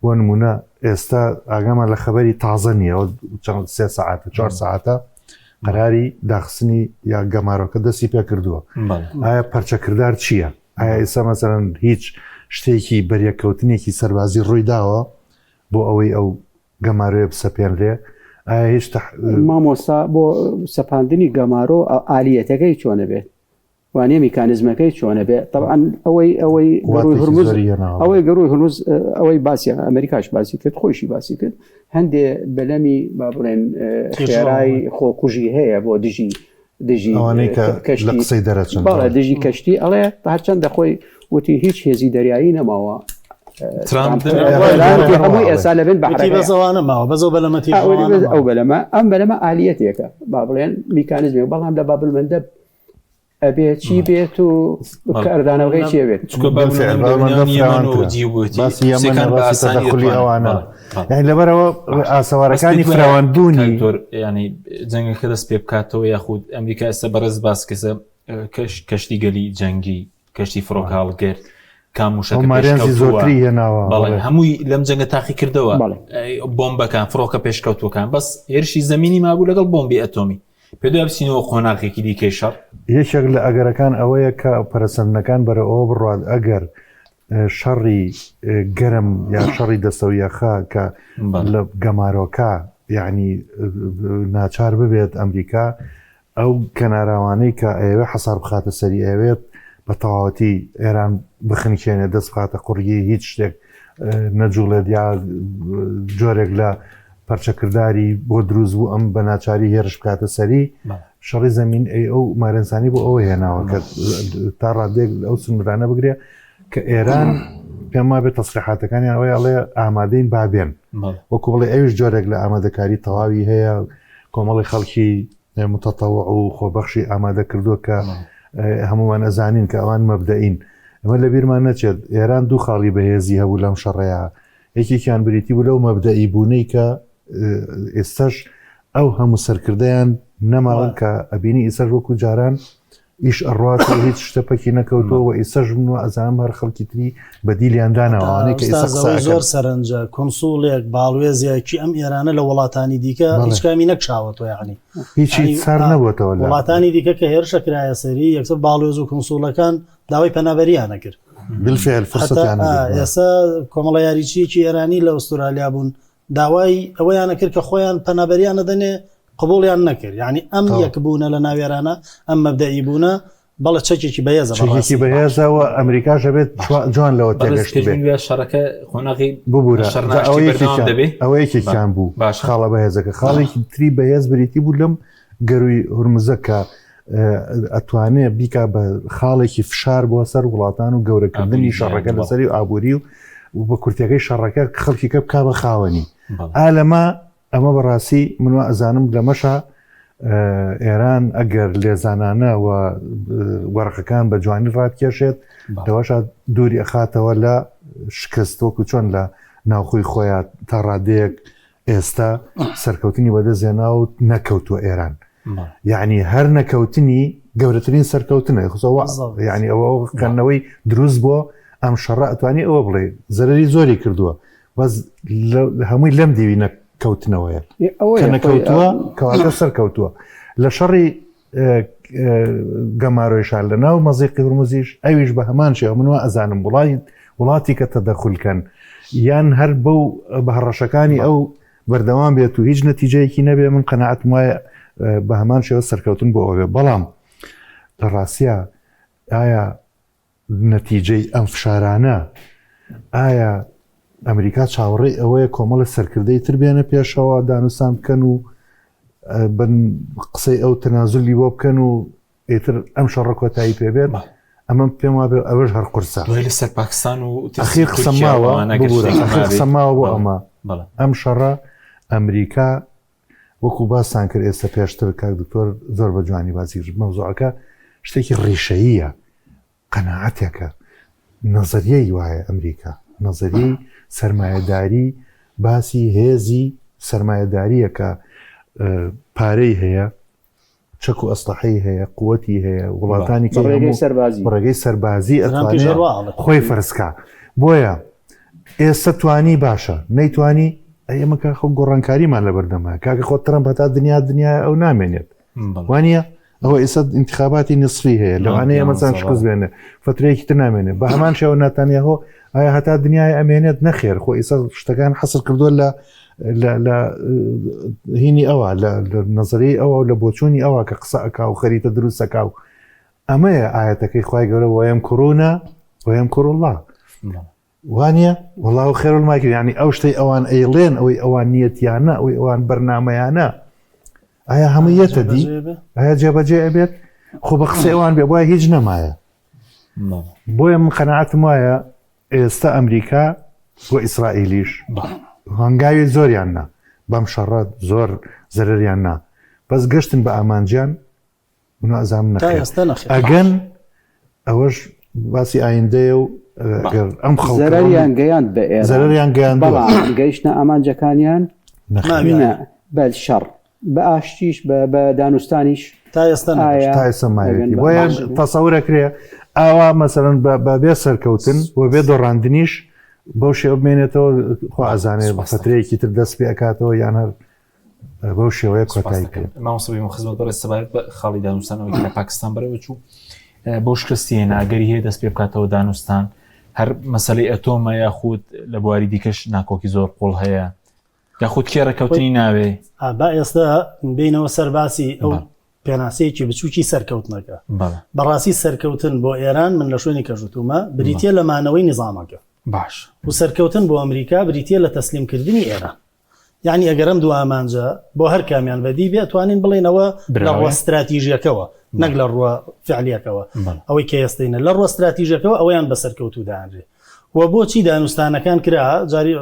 بۆ نمونە ئێستا ئاگامان لە خەبەری تازە نییە چەند سێ سەعاتە چوار سەعاتە قەراری داخستنی یا گەمارۆکە دەستی پێ کردووە ئایا پەرچەکردار چییە؟ ئایا ئێستا مەسەلەن هیچ شتێکی بەریەککەوتنێکی سەربازی ڕووی داوە بۆ ئەوەی ئەو گەمارۆیە بسەپێنرێ؟ ئایا هیچ تح... مامۆستا بۆ سەپاندنی گەمارۆ ئالیەتەکەی چۆنە بێت وانە میکانزمەکەی چۆنە بێت طبعا ئەوەی ئەوەی گەروی هرمز ئەوەی گەروی هرمز ئەوەی باسی ئەمریکاش باسی کرد خۆشی باسی کرد هەندێ بەلەمی با بڵێن خێرای خۆکوژی هەیە بۆ دژی دژی ئەوانەی کە لە قسەی دەرەچن بەڵێ دژی کەشتی ئەڵێ هەرچەندە خۆی وتی هیچ هێزی دەریایی نەماوە هەمووی ئێستا لەبن بەزەوانە ماوە بەزەو بەلەمەتی ئەو بەلەمە ئەم بەلەمە ئالیەتێکە با بڵێن میکانزمێک بەڵام لە بابلمەندەب ئەبێ چی بێت و کاردانەوەی چێ بێت ئەوانە یعنی لەبەرەوە ئاسەوارەکانی فراوانبوونی ینی جەنگەکە دەست پێ بکاتەوە یاخود ئەمریکا ئێستا بەڕێز باس کەسە کەشتی گەلی جەنگی کەشتی فڕۆکهاڵگر کاموشەکە زۆرتری هێناوە بەڵێ هەمووی لەم جەنگە تاقی کردەوە بۆمبەکان فڕۆکە پێشکەوتوەکان بەس هێرشی زمینی مابوو لەگەڵ بۆمبی ئەتۆمی پێدا بچینەوە قۆناغێکی دیکەی شەڕ. یەکێک لە ئەگەرەکان ئەوەیە کە پەرەسەندنەکان بەرەو ئەوە بڕوات ئەگەر شەڕی گەرم یا شەڕی دەستەویەخە کە لە گەمارۆکە یعنی ناچار ببێت ئەمریکا ئەو کەناراوانەی کە ئەیەوێت حەسار بخاتە سەری ئەوێت بە تەواوەتی ئێران بخنکێنێت دەست بخاتە قوڕگی هیچ شتێک نەجوڵێت یا جۆرێک لە پەرچەکرداری بۆ دروست بوو ئەم بە ناچاری هێرش بکاتە سەری شەڕی زەمین ئەی ئەو مارێنسانی بۆ ئەوە هێناوە کە تا ڕادێک ئەو سنوورانە بگرێ کە ئێران پێم وابێت تەسریحاتەکانیان ئەوەی ئەڵێ ئامادەین بابێن وەکو بڵێ ئەویش جۆرێک لە ئامادەکاری تەواوی هەیە کۆمەڵی خەڵکی متەتەوع و خۆبەخشی ئامادە کردووە کە. هەموومان ئەزانین کە ئەوان مەبدەئین. ئەمە لەبیرمان نەچێت ئێران دوو خاڵی بەهێزی هەبوو لەم شەڕەیە، یەکێکیان بریتی بوو لەو مەبدەئی بوونەی کە ئێستاش ئەو هەموو سەرکردەیان نەماون کە ئەبینی ئیسەش وەکو جاران ئیش ئەڕوات و هیچ شتە پەکی نەکەوتەوە و ئیسەش من و ئەزانم هەر خەڵکی تری بەدیلیان داناوانەی کە ئیسە قسە ئەکەن. زۆر سەرنجە کونسوڵێک باڵوێزێکی ئەم ئێرانە لە وڵاتانی دیکە هیچ کامی نەکشاوەتەوە یعنی هیچی سار نەبووەتەوە لە وڵاتانی دیکە کە هێرشە کرایە سەری یەکسەر باڵوێز و کونسوڵەکان داوای پەنابەریان نەکرد بالفعل فرسەتیان ئێستا کۆمەڵە یاریچیەکی ئێرانی لە ئوسترالیا بوون داوای ئەوەیانە کرد کە خۆیان پەنابەریان نەدەنێ قبوڵیان نەکرد یعنی ئەم یەکبوونە لە ناوێرانە ئەم مەبدەئی بوونە بەڵێ چەکێکی بەهێزە چەکێکی بەهێزەوە ئەمریکاش دەبێت جوان لەوە تێگەشت بێت شەڕەکە قۆناغی ببوورە ئەوە یەکێکیان بوو باش خاڵە بەهێزەکە خاڵێکی تری بەهێز بریتی بوو لەم گەروی هورمزە کە ئەتوانێ بیکا بە خاڵێکی فشار بۆ سەر وڵاتان و گەورەکردنی شەڕەکە لەسەری و ئابووری و بە کورتەکەی شەڕەکە خەڵکیکە بک بە خاوەنی ئا لەمە ئەمە بەڕاستی من وا ئەزانم لەمەشا ئێران ئەگەر لێزانانە و وەرەقەکان بە جوانی ڕابکێشێت لەوەشا دووری ئەخاتەوە لە شکست وەکو چۆن لە ناوخۆی خۆیان تا ڕادەیەک ئێستا سەرکەوتنی بەدەستێنا و نەکەوتووە ئێران یعنی هەر نەکەوتنی گەورەترین سەرکەوتنە خۆ یعنی ئەوە کەنەوەی دروست بۆ ئەم شەڕە ئەتوانی ئەوە بڵێ زەرری زۆری کردووە بەس هەمووی لەم دیوی نەکەوتنەوەیە کە نەکەوتووە کەواتە سەرکەوتووە لە شەڕی گەمارۆیشان لە ناو مەزیقی هورمزیش ئەویش بە هەمان شێوە من وا ئەزانم وڵی وڵاتی کە تەدەخولکەن یان هەر بەو بە هەڕەشەکانی ئەو بەردەوام بێت و هیچ نەتیجەیەکی نەبێ من قەنەعەتم وایە بە هەمان شێوە سەرکەوتن بۆ ئەوێ بەڵام لە ڕاستە ئایا نەتیجەی ئەم فشارانە ئایا ئەمریکا چاوەڕێی ئەوەیە کۆمەڵە سەرکردەی تر بێنە پێشەوە دانوستان بکەن و بن قسەی ئەو تەنازلی بۆ بکەن و ئیتر ئەم شەڕە کۆتایی پێبێت ئەمە پێم وابێ ئەوەش هەر قورسە لەسەر پاکستان و ئەخیر قسە ماوە قسە ماوە بۆ ئەمە ئەم شەڕە ئەمریکا وەکو باستان کرد ئێستا پێشتر کاک دکتۆر زۆر بە جوانی باسی کرد مەوزوعەکە شتێکی ڕیشەییە قەناعەتێکە نەزەریەی وایە ئەمریکا نەزەریەی سەرمایەداری باسی هێزی سەرمایەداریە کە پارەی هەیە چەک و ئەسلحەی هەیە قوتی هەیە وڵاتانی کە ڕێگەی سەربازی ڕێگەی سەربازی ئەتوانێت خۆی فەرزکا بۆیە ئێستا توانی باشە نەیتوانی ئەی ئەمە کە خۆ گۆڕانکاریمان لە بەردەمە کاکە خۆ ترەمپ هەتا دنیا دنیا ئەو نامێنێت وانە ئەوە ئێستا انتخاباتی نسفی هەیە لەوانەیە ئەمەزان شکست بێنێ فترەیەکی تر نامێنێ بە هەمان شێوە ناتانیاهۆ ئایا هەتا دنیای ئەمێنێت نەخێر خۆ ئێستا شتەکان حەسر کردووە لە لە هینی ئەوە لە نظری ئەوە لە بۆچوونی ئەوە کە قسە ئەکا و خەریتە دروستەکە و ئەمەیە ئاەتەکەی خی گەورە وەم کوڕونە وەم کوڕڵا وانە وەڵا و خێر الماکر ینی ئەو شتەی ئەوان ئەیڵێن ئەوەی ئەوان نیەتیانە ئەوەی ئەوان بەرنمەیانە ئایا هەموو یەتە دی ئایا جێبەجێ ئەبێت خۆ بە قسەی ئەوان بێ وایە هیچ نەمایە بۆیە من قەنەعەتم وایە ئێستا ئەمریکا بۆ ئیسرائیلیش هەنگاوی زۆریان نا بەم شەڕە زۆر زەرریان نا بەس گەشتن بە ئامانجیان من ئەزانم نەخێر ئەگەن ئەوەش باسی ئایندەیە و ئەگەر ئەم خەڵکە زەرەریان گەیاند بە ئێران زەرەریان گەیاند بەڵام گەیشتە ئامانجەکانیان نە بە شەڕ بە ئاشتیش بە دانوستانیش تا ئێستا تا ئێستا ماوێتی بۆیە تەسەورەکرێ ئاوا مەسەرەن بە بێ سەرکەوتن و بێ دۆڕاندنیش بەو شێوە بمێنێتەوە خوا ئەزانێ بە فترەیەکی تر دەست پێ ئەکاتەوە یان هەر بەو شێوەیە کۆتایی پێ مامۆستا بیم خزمەت بەڕێز سەبارەت بە خاڵی دانوستانەوەی کە لە پاکستان بەرەوە چوو بۆ شکستی هێنا ئەگەری هەیە دەست پێ بکاتەوە دانوستان هەر مەسلەی ئەتۆمە یاخود لە بواری دیکەش ناکۆکی زۆر قوڵ هەیە یاخود کێ ڕێککەوتنی ناوێ با ئێستا بینەوە سەر باسی ئەو پێناسەیەکی بچووکی سەرکەوتنەکە بەڕاستی سەرکەوتن بۆ ئێران من لە شوێنی کەژوتومە بریتە لە مانەوەی نظامەکە باش و سەرکەوتن بۆ ئەمریکا بریتە لە تەسلیمکردنی ئێران یانی ئەگەر ئەم دوو ئامانجە بۆ هەر کامیان بەدی بێ توانین بڵێین ئەوە لە ڕووە ستراتیژیەکەوە نەک لە ڕووە فعلیەکەوە ئەوەی کە ئێستەینە لە ڕووە ستراتیژەکەوە ئەوەیان بە سەرکەوتوو دانرێ و بۆچی دانوستانەکان کرا جاری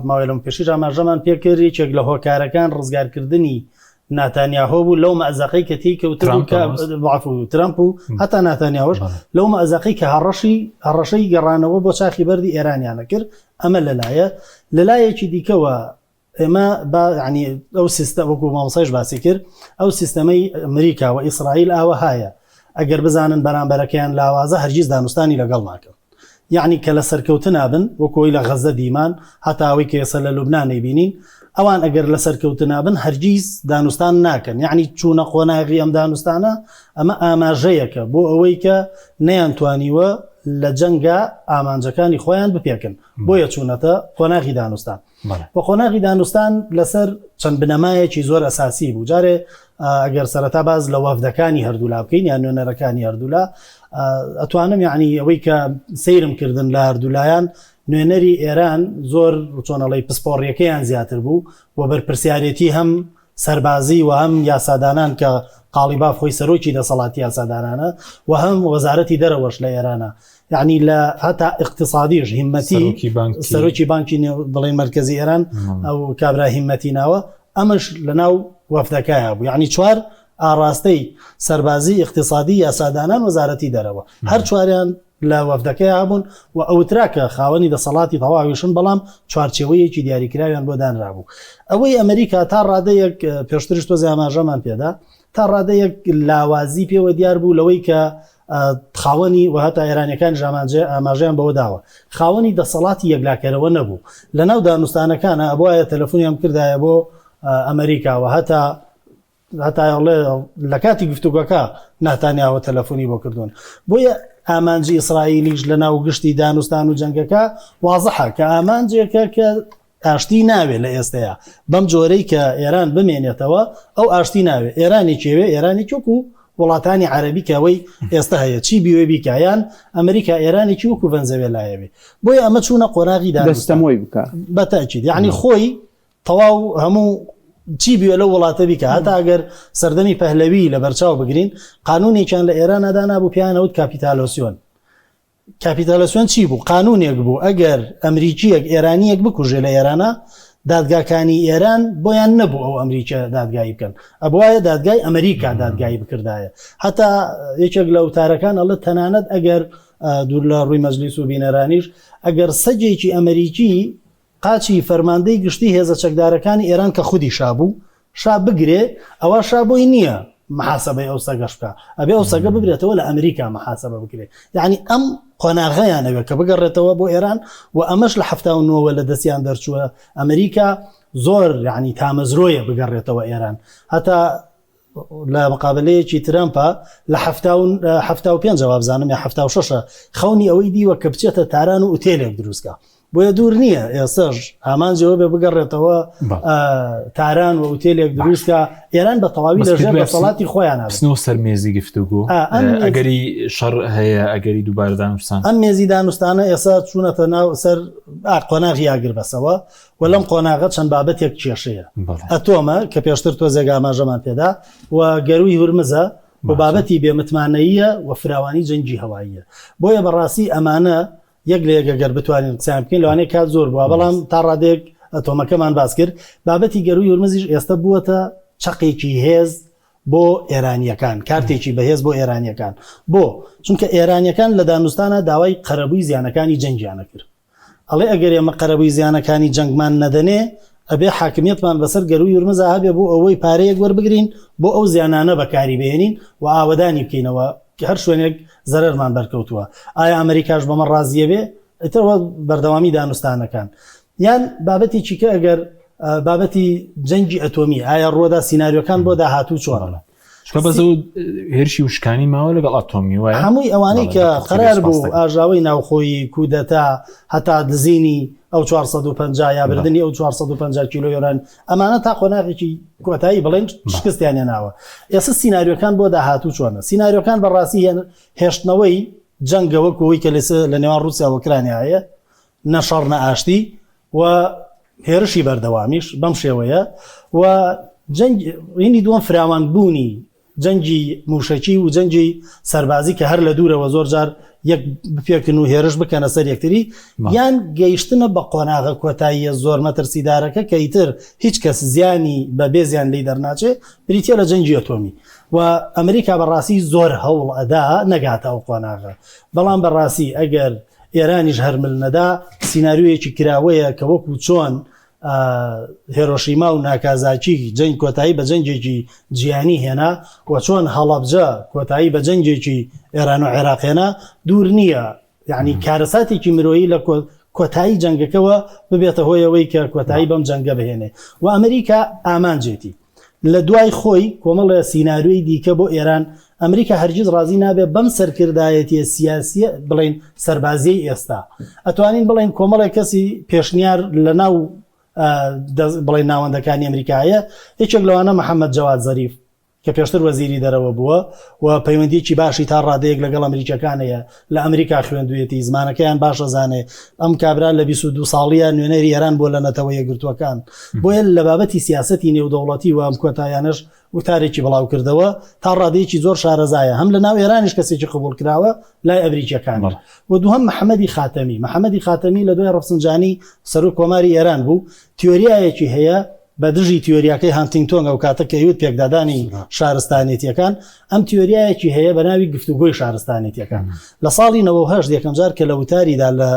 ماوەی لەم پێشی ئاماژەمان پێکرد یەکێک لە هۆکارەکان ڕزگارکردنی ناتانیاهۆ بوو لەو مەزەقەی کە تێی کەوتبوو کە عەفو ترەمپ و هەتا ناتانیاهۆش لەو مەزەقەی کە هەڕەشی هەڕەشەی گەڕانەوە بۆ چاخی بەردی ئێرانیانە کرد ئەمە لەلایە لەلایەکی دیکەوە ئێمە با یعنی ئەو سیستە وەکو مامۆسایش باسی کرد ئەو سیستەمەی ئەمریکا و ئیسرائیل ئاوەهایە ئەگەر بزانن بەرامبەرەکەیان لاوازە هەرگیز دانوستانی لەگەڵ ناکەن یەعنی کە لە سەرکەوتنا بن، وەکو ئەوەی لە غەززە دیمان، هەتا ئەوەی کە ئێستا لە لوبنان ئەیبینین، ئەوان ئەگەر لە سەرکەوتنا بن هەرگیز دانوستان ناکەن، یەعنی چوونە قۆناغی ئەم دانوستانە ئەمە ئاماژەیەکە بۆ ئەوەی کە نەیانتوانیوە لە جەنگا ئامانجەکانی خۆیان بپێکن، بۆیە چوونەتە قۆناغی دانوستان. و قۆناغی دانوستان لەسەر چەند بنەمایەکی زۆر ئەساسی بوو جارێ ئەگەر سەرەتا باز لە وەفدەکانی هەردوولا بکەین یان نوێنەرەکانی هەردوولا ئەتوانم یعنی ئەوەی کە سەیرم کردن لە هەردوولایان نوێنەری ئێران زۆر چۆنەڵی پسپۆڕیەکەیان زیاتر بوو و بەرپرسیارێتی هەم سەربازی و هەم یاسادانان کە قاڵیباف خۆی سەرۆکی دەسەڵاتی یاسادانانە و هەم وەزارەتی دەرەوەش لە ئێرانە یعنی لە هەتا اقتصادیش هیمەتی سەرۆکی بانکی بڵێن مەرکەزی ئێران ئەو کابرا هیمەتی ناوە ئەمەش لە ناو وەفدەکایە بوو یعنی چوار ئاڕاستەی سەربازی اقتصادی یاسادانان وەزارەتی دەرەوە هەر چواریان لە وەفدەکەیا هەبوون و ئەوترا کە خاوەنی دەسەڵاتی تەواویشن، بەڵام چوارچێوەیەکی دیاریکراویان بۆ دانرابوو. ئەوەی ئەمریکا تا ڕادەیەک، پێشتریش تۆزێ ئاماژەمان پێدا، تا ڕادەیەک لاوازی پێوە دیار بوو لەوەی کە خاوەنی و هەتا ئێرانیەکانیش ئاماژەیان بەوە داوە، خاوەنی دەسەڵاتی یەکلاکەرەوە نەبوو. لەناو دانوستانەکانا ئەبوایە تەلەفونیان بکردایە بۆ ئەمریکا و هەتا هەتا ئەڵێ لە کاتی گفتوگۆکە ناتانیاوە تەلەفۆنی بۆ کردوون. بۆیە ئامانجی ئیسرائیلیش لە ناو گشتی دانوستان و جەنگەکە وازحە کە ئامانجێکە کە ئاشتی ناوێ لە ئێستەیە بەم جۆرەی کە ئێران بمێنێتەوە ئەو ئاشتی ناوێ ئێرانێکی وێ ئێرانێکی وەکو وڵاتانی عەرەبی کە ئەوەی ئێستا هەیە چی بیوێ بیکا یان ئەمریکا ئێرانێکی وەکو ڤەنزەوێلایەوێ بۆیە ئەمە چوونە قۆناغی دانوستان دەستەمۆی بکا بە تەئکید یعنی خۆی تەواو هەموو چی بوێ لەو وڵاتە بیکە هەتا ئەگەر سەردەمی پەهلەوی لە بەرچاو بگرین قانونێکیان لە ئێران دانابوو پێیانەوت کاپیتالۆسیۆن کاپیتالۆسیۆن چی بوو قانونێک بوو ئەگەر ئەمریکیەک ئێرانیەک بکوژێ لە ئێرانە دادگاکانی ئێران بۆیان نەبوو ئەو ئەمریکە دادگایی بکەن ئەبواە دادگای ئەمریکا دادگایی بکردایە هەتا یەکێک لە وتارەکان ئەڵێ تەنانەت ئەگەر دوور لە ڕووی مەجلیس و بینەرانیش ئەگەر سەگێکی ئەمریکی قاچی فەرماندەی گشتی هێزە چەکدارەکانی ئێران کە خودی شا بوو، شا بگرێ، ئەوا شا بۆی نییە محاسەبەی ئەو سەگەش بکا، ئەبێ ئەو سەگە ببرێتەوە لە ئەمریکا محاسەبە بکرێ. یەعنی ئەم قۆناغەیان ئەوێ کە بگەڕێتەوە بۆ ئێران و ئەمەش لە 79 وە لە دەستیان دەرچووە، ئەمریکا زۆر یەعنی تامەزرۆیە بگەڕێتەوە ئێران. هەتا لە مقابلەیەکی ترەمپا لە 75 وابزانم یا 76 خەونی ئەوەی دیوە کە بچێتە تاران و ئوتێلێک دروستکە بۆیە دوور نییە ئێستاش ئامانجەوە بێ بگەڕێتەوە تاران و ئوتێلێک دروستکە ئێران بە تەواوی لە ژێر دەسەڵاتی خۆیان بچنەوە سەر مێزی گفتوگۆ ئەگەری شەڕ هەیە ئەگەری دووبارە دانوستان ئەم مێزی دانوستانە ئێستا چوونەتە ناو سەر قۆناغی ئاگربەسەوە و لەم قۆناغە چەند بابەتێک کێشەیە ئەتۆمە کە پێشتر تۆزێک ئاماژەمان پێدا و گەرووی هورمزە و بابەتی بێمتمانەییە و فراوانی جەنگی هەواییە بۆیە بەڕاستی ئەمانە یەک لە یەک گەر بتوانین قسەیان بکەین لەوانەیە کات زۆر بووە بەڵام تا ڕادەیەک ئەتۆمەکەمان باس کرد بابەتی گەرووی هورمزیش ئێستا بووەتە چەقێکی هێز بۆ ئێرانییەکان کارتێکی بەهێز بۆ ئێرانییەکان بۆ چونکە ئێرانییەکان لە دانوستانە داوای قەرەبووی زیانەکانی جەنگیانە کرد ئەڵێ ئەگەر ئێمە قەرەبووی زیانەکانی جەنگمان نەدەنێ، ئەبێ حاکمیەتمان بەسەر گەرووی هورمزا هەبێ بۆ ئەوەی پارەیەک وەربگرین بۆ ئەو زیانانە بەکاری بهێنین و ئاوەدانی بکەینەوە هەر شوێنێک زەرەرمان بەرکەوتووە. ئایا ئەمریکاش بەمە ڕازیەبێ؟ ئیتر ئەوە بەردەوامی دانوستانەکان. یان بابەتێکی کە ئەگەر بابەتی جەنگی ئەتۆمی ئایا ڕووەدا سیناریۆکان بۆ داهاتوو چۆنن؟ چونکە بەس ئەو هێرشی وشکانی ماوە لەگەڵ ئەتۆمی وایە هەمووی ئەوانەی کە قەرار بوو ئاژاوەی ناوخۆیی کودەتا هەتا دزینی ئەو 450 یا بردنی ئەو 450 کیلۆ یۆران ئەمانە تا قۆناغێکی کۆتایی بڵێن شکستیان هێناوە ئێستا سیناریۆکان بۆ داهاتوو چۆنە سیناریۆکان بەڕاستی هێشتنەوەی جەنگە وەکو ئەوەی کە لە نێوان رووسیا و ئۆکرانیا هەیە نە شەڕ نە ئاشتی و هێرشی بەردەوامیش بەم شێوەیە و جەنگ ینی دووەم فراوانبوونی جەنگی موشەکی و جەنگی سەربازی کە هەر لە دوورەوە زۆر جار یەک بپێکن و هێرش بکەنە سەر یەکتری یان گەیشتنە بە قۆناغە کۆتاییە زۆر مەترسیدارەکە کە ئیتر هیچ کەس زیانی بە بێ زیان لێی دەرناچێ بریتیە لە جەنگی ئەتۆمی و ئەمریکا بەڕاستی زۆر هەوڵ ئەدا نەگاتە ئەو قۆناغە بەڵام بەڕاستی ئەگەر ئێرانیش هەر مل نەدا سیناریۆیەکی کراوەیە کە وەکو چۆن هێرۆشیما و ناکازاکی جەنگ کۆتایی بە جەنگێکی جیهانی هێنا و چۆن هەڵەبجە کۆتایی بە جەنگێکی ئێران و عێراق هێنا، دوور نییە یعنی کارەساتێکی مرۆیی لە کۆتایی جەنگەکەوە ببێتە هۆی ئەوەی کە کۆتایی بەم جەنگە بهێنێ و ئەمریکا ئامانجێتی لە دوای خۆی کۆمەڵێ سیناریۆی دیکە بۆ ئێران، ئەمریکا هەرگیز ڕازی نابێت بەم سەرکردایەتیە سیاسیە بڵێین سەربازیەی ئێستا. ئەتوانین بڵێین کۆمەڵێک کەسی پێشنیار لە ناو بڵێین ناوەندەکانی ئەمریکا هەیە، یەکێک لەوانە محەمەد جەواد زەریف کە پێشتر وەزیری دەرەوە بووە و پەیوەندیەکی باشی تا ڕادەیەک لەگەڵ ئەمریکیەکان هەیە، لە ئەمریکا خوێندویەتی، زمانەکەیان باش ئەزانێ، ئەم کابرا لە 22 ساڵیە نوێنەری ئێران بووە لە نەتەوە یەکگرتووەکان. بۆیە لە بابەتی سیاسەتی نێودەوڵەتی و ئەم کۆتایانەش وتارێکی بڵاوکردەوە، تا ڕادەیەکی زۆر شارەزایە، هەم لە ناو ئێرانیش کەسێکی قبوڵکراوە، لای ئەمریکیەکانیش. و دووهەم محەمەدی خاتەمی، محەمەدی خاتەمی لە دوای ڕەفسنجانی سەرۆک کۆماری ئێران بوو، تیۆریایەکی هەیە بە دژی تیۆریاکەی هانتینگتۆن ئەو کاتە کە ئەیوت پێکدادانی شارستانێتیەکان، ئەم تیۆریایەکی هەیە بە ناوی گفتوگۆی شارستانێتیەکان. لە ساڵی 98 یەکەمجار کە لە وتاریدا لە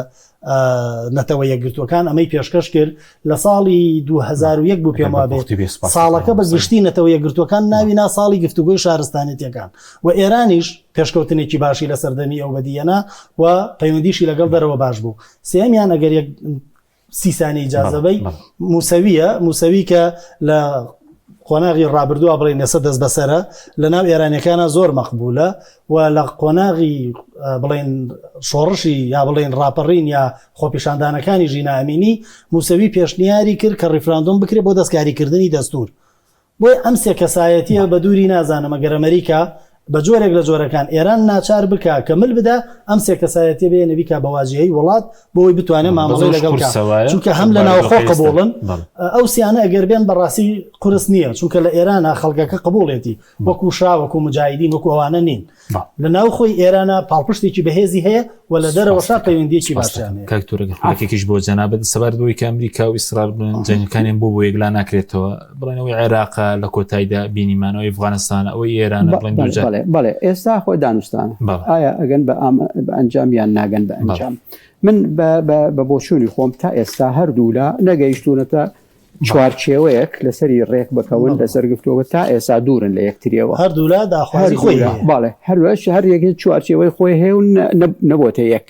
نەتەوە یەکگرتووەکان ئەمەی پێشکەش کرد لە ساڵی 2001 بوو پێم وابێ ساڵەکە بە گشتی نەتەوە یەکگرتووەکان ناوی نا ساڵی گفتوگۆی شارستانێتیەکان و ئێرانیش پێشکەوتنێکی باشی لە سەردەمی ئەو بەدیەنا و پەیوەندیشی لەگەڵ دەرەوە باش بوو. سێیەمیان ئەگەر یەک سی سانی ئیجازە بەی موسەویە موسەوی کە لە قۆناغی ڕابردووە بڵێن ئێستا دەست بەسەرە لە ناو ئێرانەکانە زۆر مەقبولە و لە قۆناغی بڵێن شۆڕشی یا بڵێن ڕاپەڕین یا خۆپیشاندانەکانی ژینا ئەمینی موسەوی پێشنیاری کرد کە ڕیفراندۆم بکرێت بۆ دەستکاریکردنی دەستور بۆیە ئەم سێ کەسایەتییە بە دووری نازانم ئەگەر ئەمریکا بە جۆرێک لە جۆرەکان ئێران ناچار بکا کە مل بدا ئەم سێ کەسایەتیە بێنە بیکا بە واجهەی وڵات بۆ ئەوەی بتوانێت مامەڵەی لەگەڵ بکا چونکە هەم لە ناوخۆ قبوڵن ئەو سیانە ئەگەر بێن بەڕاستی قورس نییە چونکە لە ئێرانە خەڵکەکە قبوڵێتی وەکو شا وەکو مجاهیدین وەکو ئەوانە نین لە ناوخۆی ئێرانە پاڵپشتێکی بەهێزی هەیە و لە دەرەوەشا پەیوەندیەکی باشیان هەیە. کاک تورک خولەکێکیش بۆ جەنابت سەبارەت بەوەی کە ئەمریکا و ئیسرائیل بڵێن جەنگەکانیان بۆ بۆ یەکلا ناکرێتەوە بڵێن ئەوەی عێراقە لە کۆتاییدا بینیمان ئەوەی ئەفغانستانە ئەوەی ئێرانە بڵێن دووجار بەڵێ بەڵێ ئێستا خۆی دانوستانە بەڵێ. ئایا ئەگەن بە ئام- بە ئەنجام یان ناگەن بە ئەنجام من بە بە بە بۆچوونی خۆم تا ئێستا هەردوولا نەگەیشتوونەتە چوارچێوەیەک لەسەری ڕێک بکەون لەسەر گفتوگۆ تا ئێستا دوورن لە یەکتریەوە. هەردوولا داخوازی خۆی هەیە. بەڵێ هەروەش هەر یەک چوارچێوەی خۆی هەیە و نەبۆتە یەک.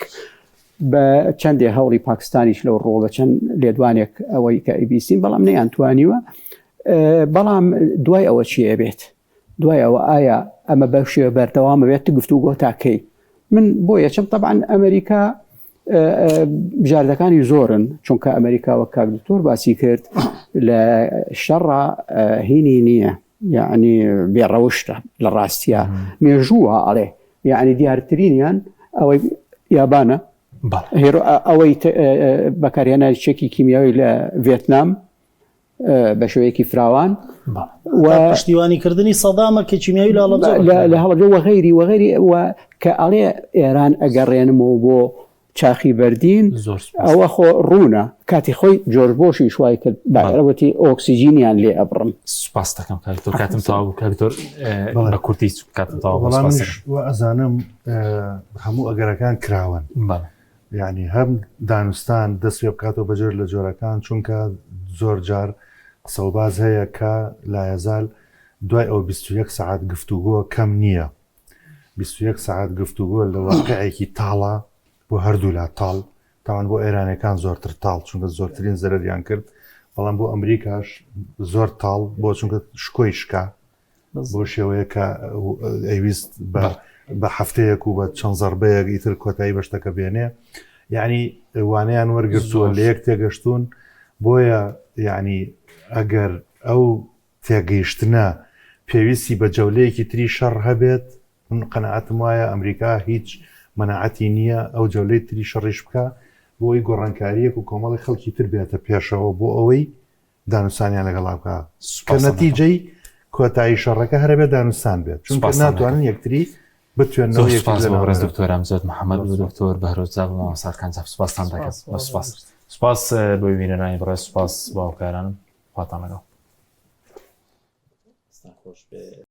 بە چەندێ هەوڵی پاکستانیش لەو ڕووە بە چەند لێدوانێک ئەوەی کە ئەیبیستین بەڵام نەیانتوانیوە. بەڵام دوای ئەوە چی ئەبێت؟ دوای ئەوە ئایا ئەمە بەو شێوە بەردەوام ئەبێت گفتوگۆ تا کەی؟ من بۆ یەچم تەبعەن ئەمریکا بژاردەکانی زۆرن چونکە ئەمریکا وەک کاک دکتۆر باسی کرد لە شەڕە هینی نییە یعنی بێڕەوشتە لە ڕاستە مێژووە ئەڵێ یعنی دیارترینیان ئەوەی یابانە ئەوەی بەکارهێنانی چەکی کیمیاوی لە ڤێتنام بە شێوەیەکی فراوان و پشتیوانی کردنی سەدامە کە کیمیاوی لە هەڵەبجە لە هەڵەبجە وغەیری وغەیری و کە ئەڵێ ئێران ئەگەڕێنمەوە بۆ چاخی بەردین ئەوە خۆ ڕوونە کاتی خۆی جۆرج بۆشی شوای کرد باوەتی ئۆکسسیجینیان لێ ئەبڕم سپاس دەکەم کاک دکتۆر کاتم تەواو بوو کاک دکتۆر بە کورتی کاتم تەواو بوو سپاس دەکەم. ئەزانم هەموو ئەگەرەکان کراون بەڵێ یانی هەم دانوستان دەست پێ بکاتەوە بە جۆر لە جۆرەکان چونکە زۆر جار قسەوباز هەیە کە لایەزال دوای ئەو 21 سەعات گفتوگۆ کەم نییە 21 سەعات گفتوگۆ لە واقعێکی تاڵە بۆ هەردوولا تاڵ تاوان بۆ ئێرانەکان زۆرتر تاڵ چونکە زۆرترین زەرەریان کرد بەڵام بۆ ئەمریکاش زۆر تاڵ بۆ چونکە شکۆی شکا بۆ شێوەیە کە ئەیویست بە هەفتەیەک و بە چەند زەربەیەک ئیتر کۆتایی بەشتەکە بێنێ یعنی وانەیان وەرگرتووە لە یەک تێگەشتون بۆیە یعنی ئەگەر ئەو تێگەیشتنە پێویستی بە جەولەیەکی تری شەڕ هەبێت من قەنەعەتم وایە ئەمریکا هیچ مەناعەتی نییە ئەو جەولەی تری شەڕیش بکە بۆی گۆڕانکاریەک و کۆمەڵی خەڵکی تر بێتە پێشەوە بۆ ئەوەی دانوستانیان لەگەڵا بکا کە نەتیجەی کۆتایی شەڕەکە هەرەبێ دانوستان بێت چونکە ناتوانن یەکتری. بتوێنەوە. سپاس بۆ بەڕێز دکتۆر ئەمجەد محەممەد و دکتۆر بەهرۆز جاف و مامۆستا کان جاف سپاستان دەکەم. سپاس سپاس بۆ بینەرانی بەڕێز سپاس بۆ هاوکارانم خواتان لەگەڵ. خۆش بێ.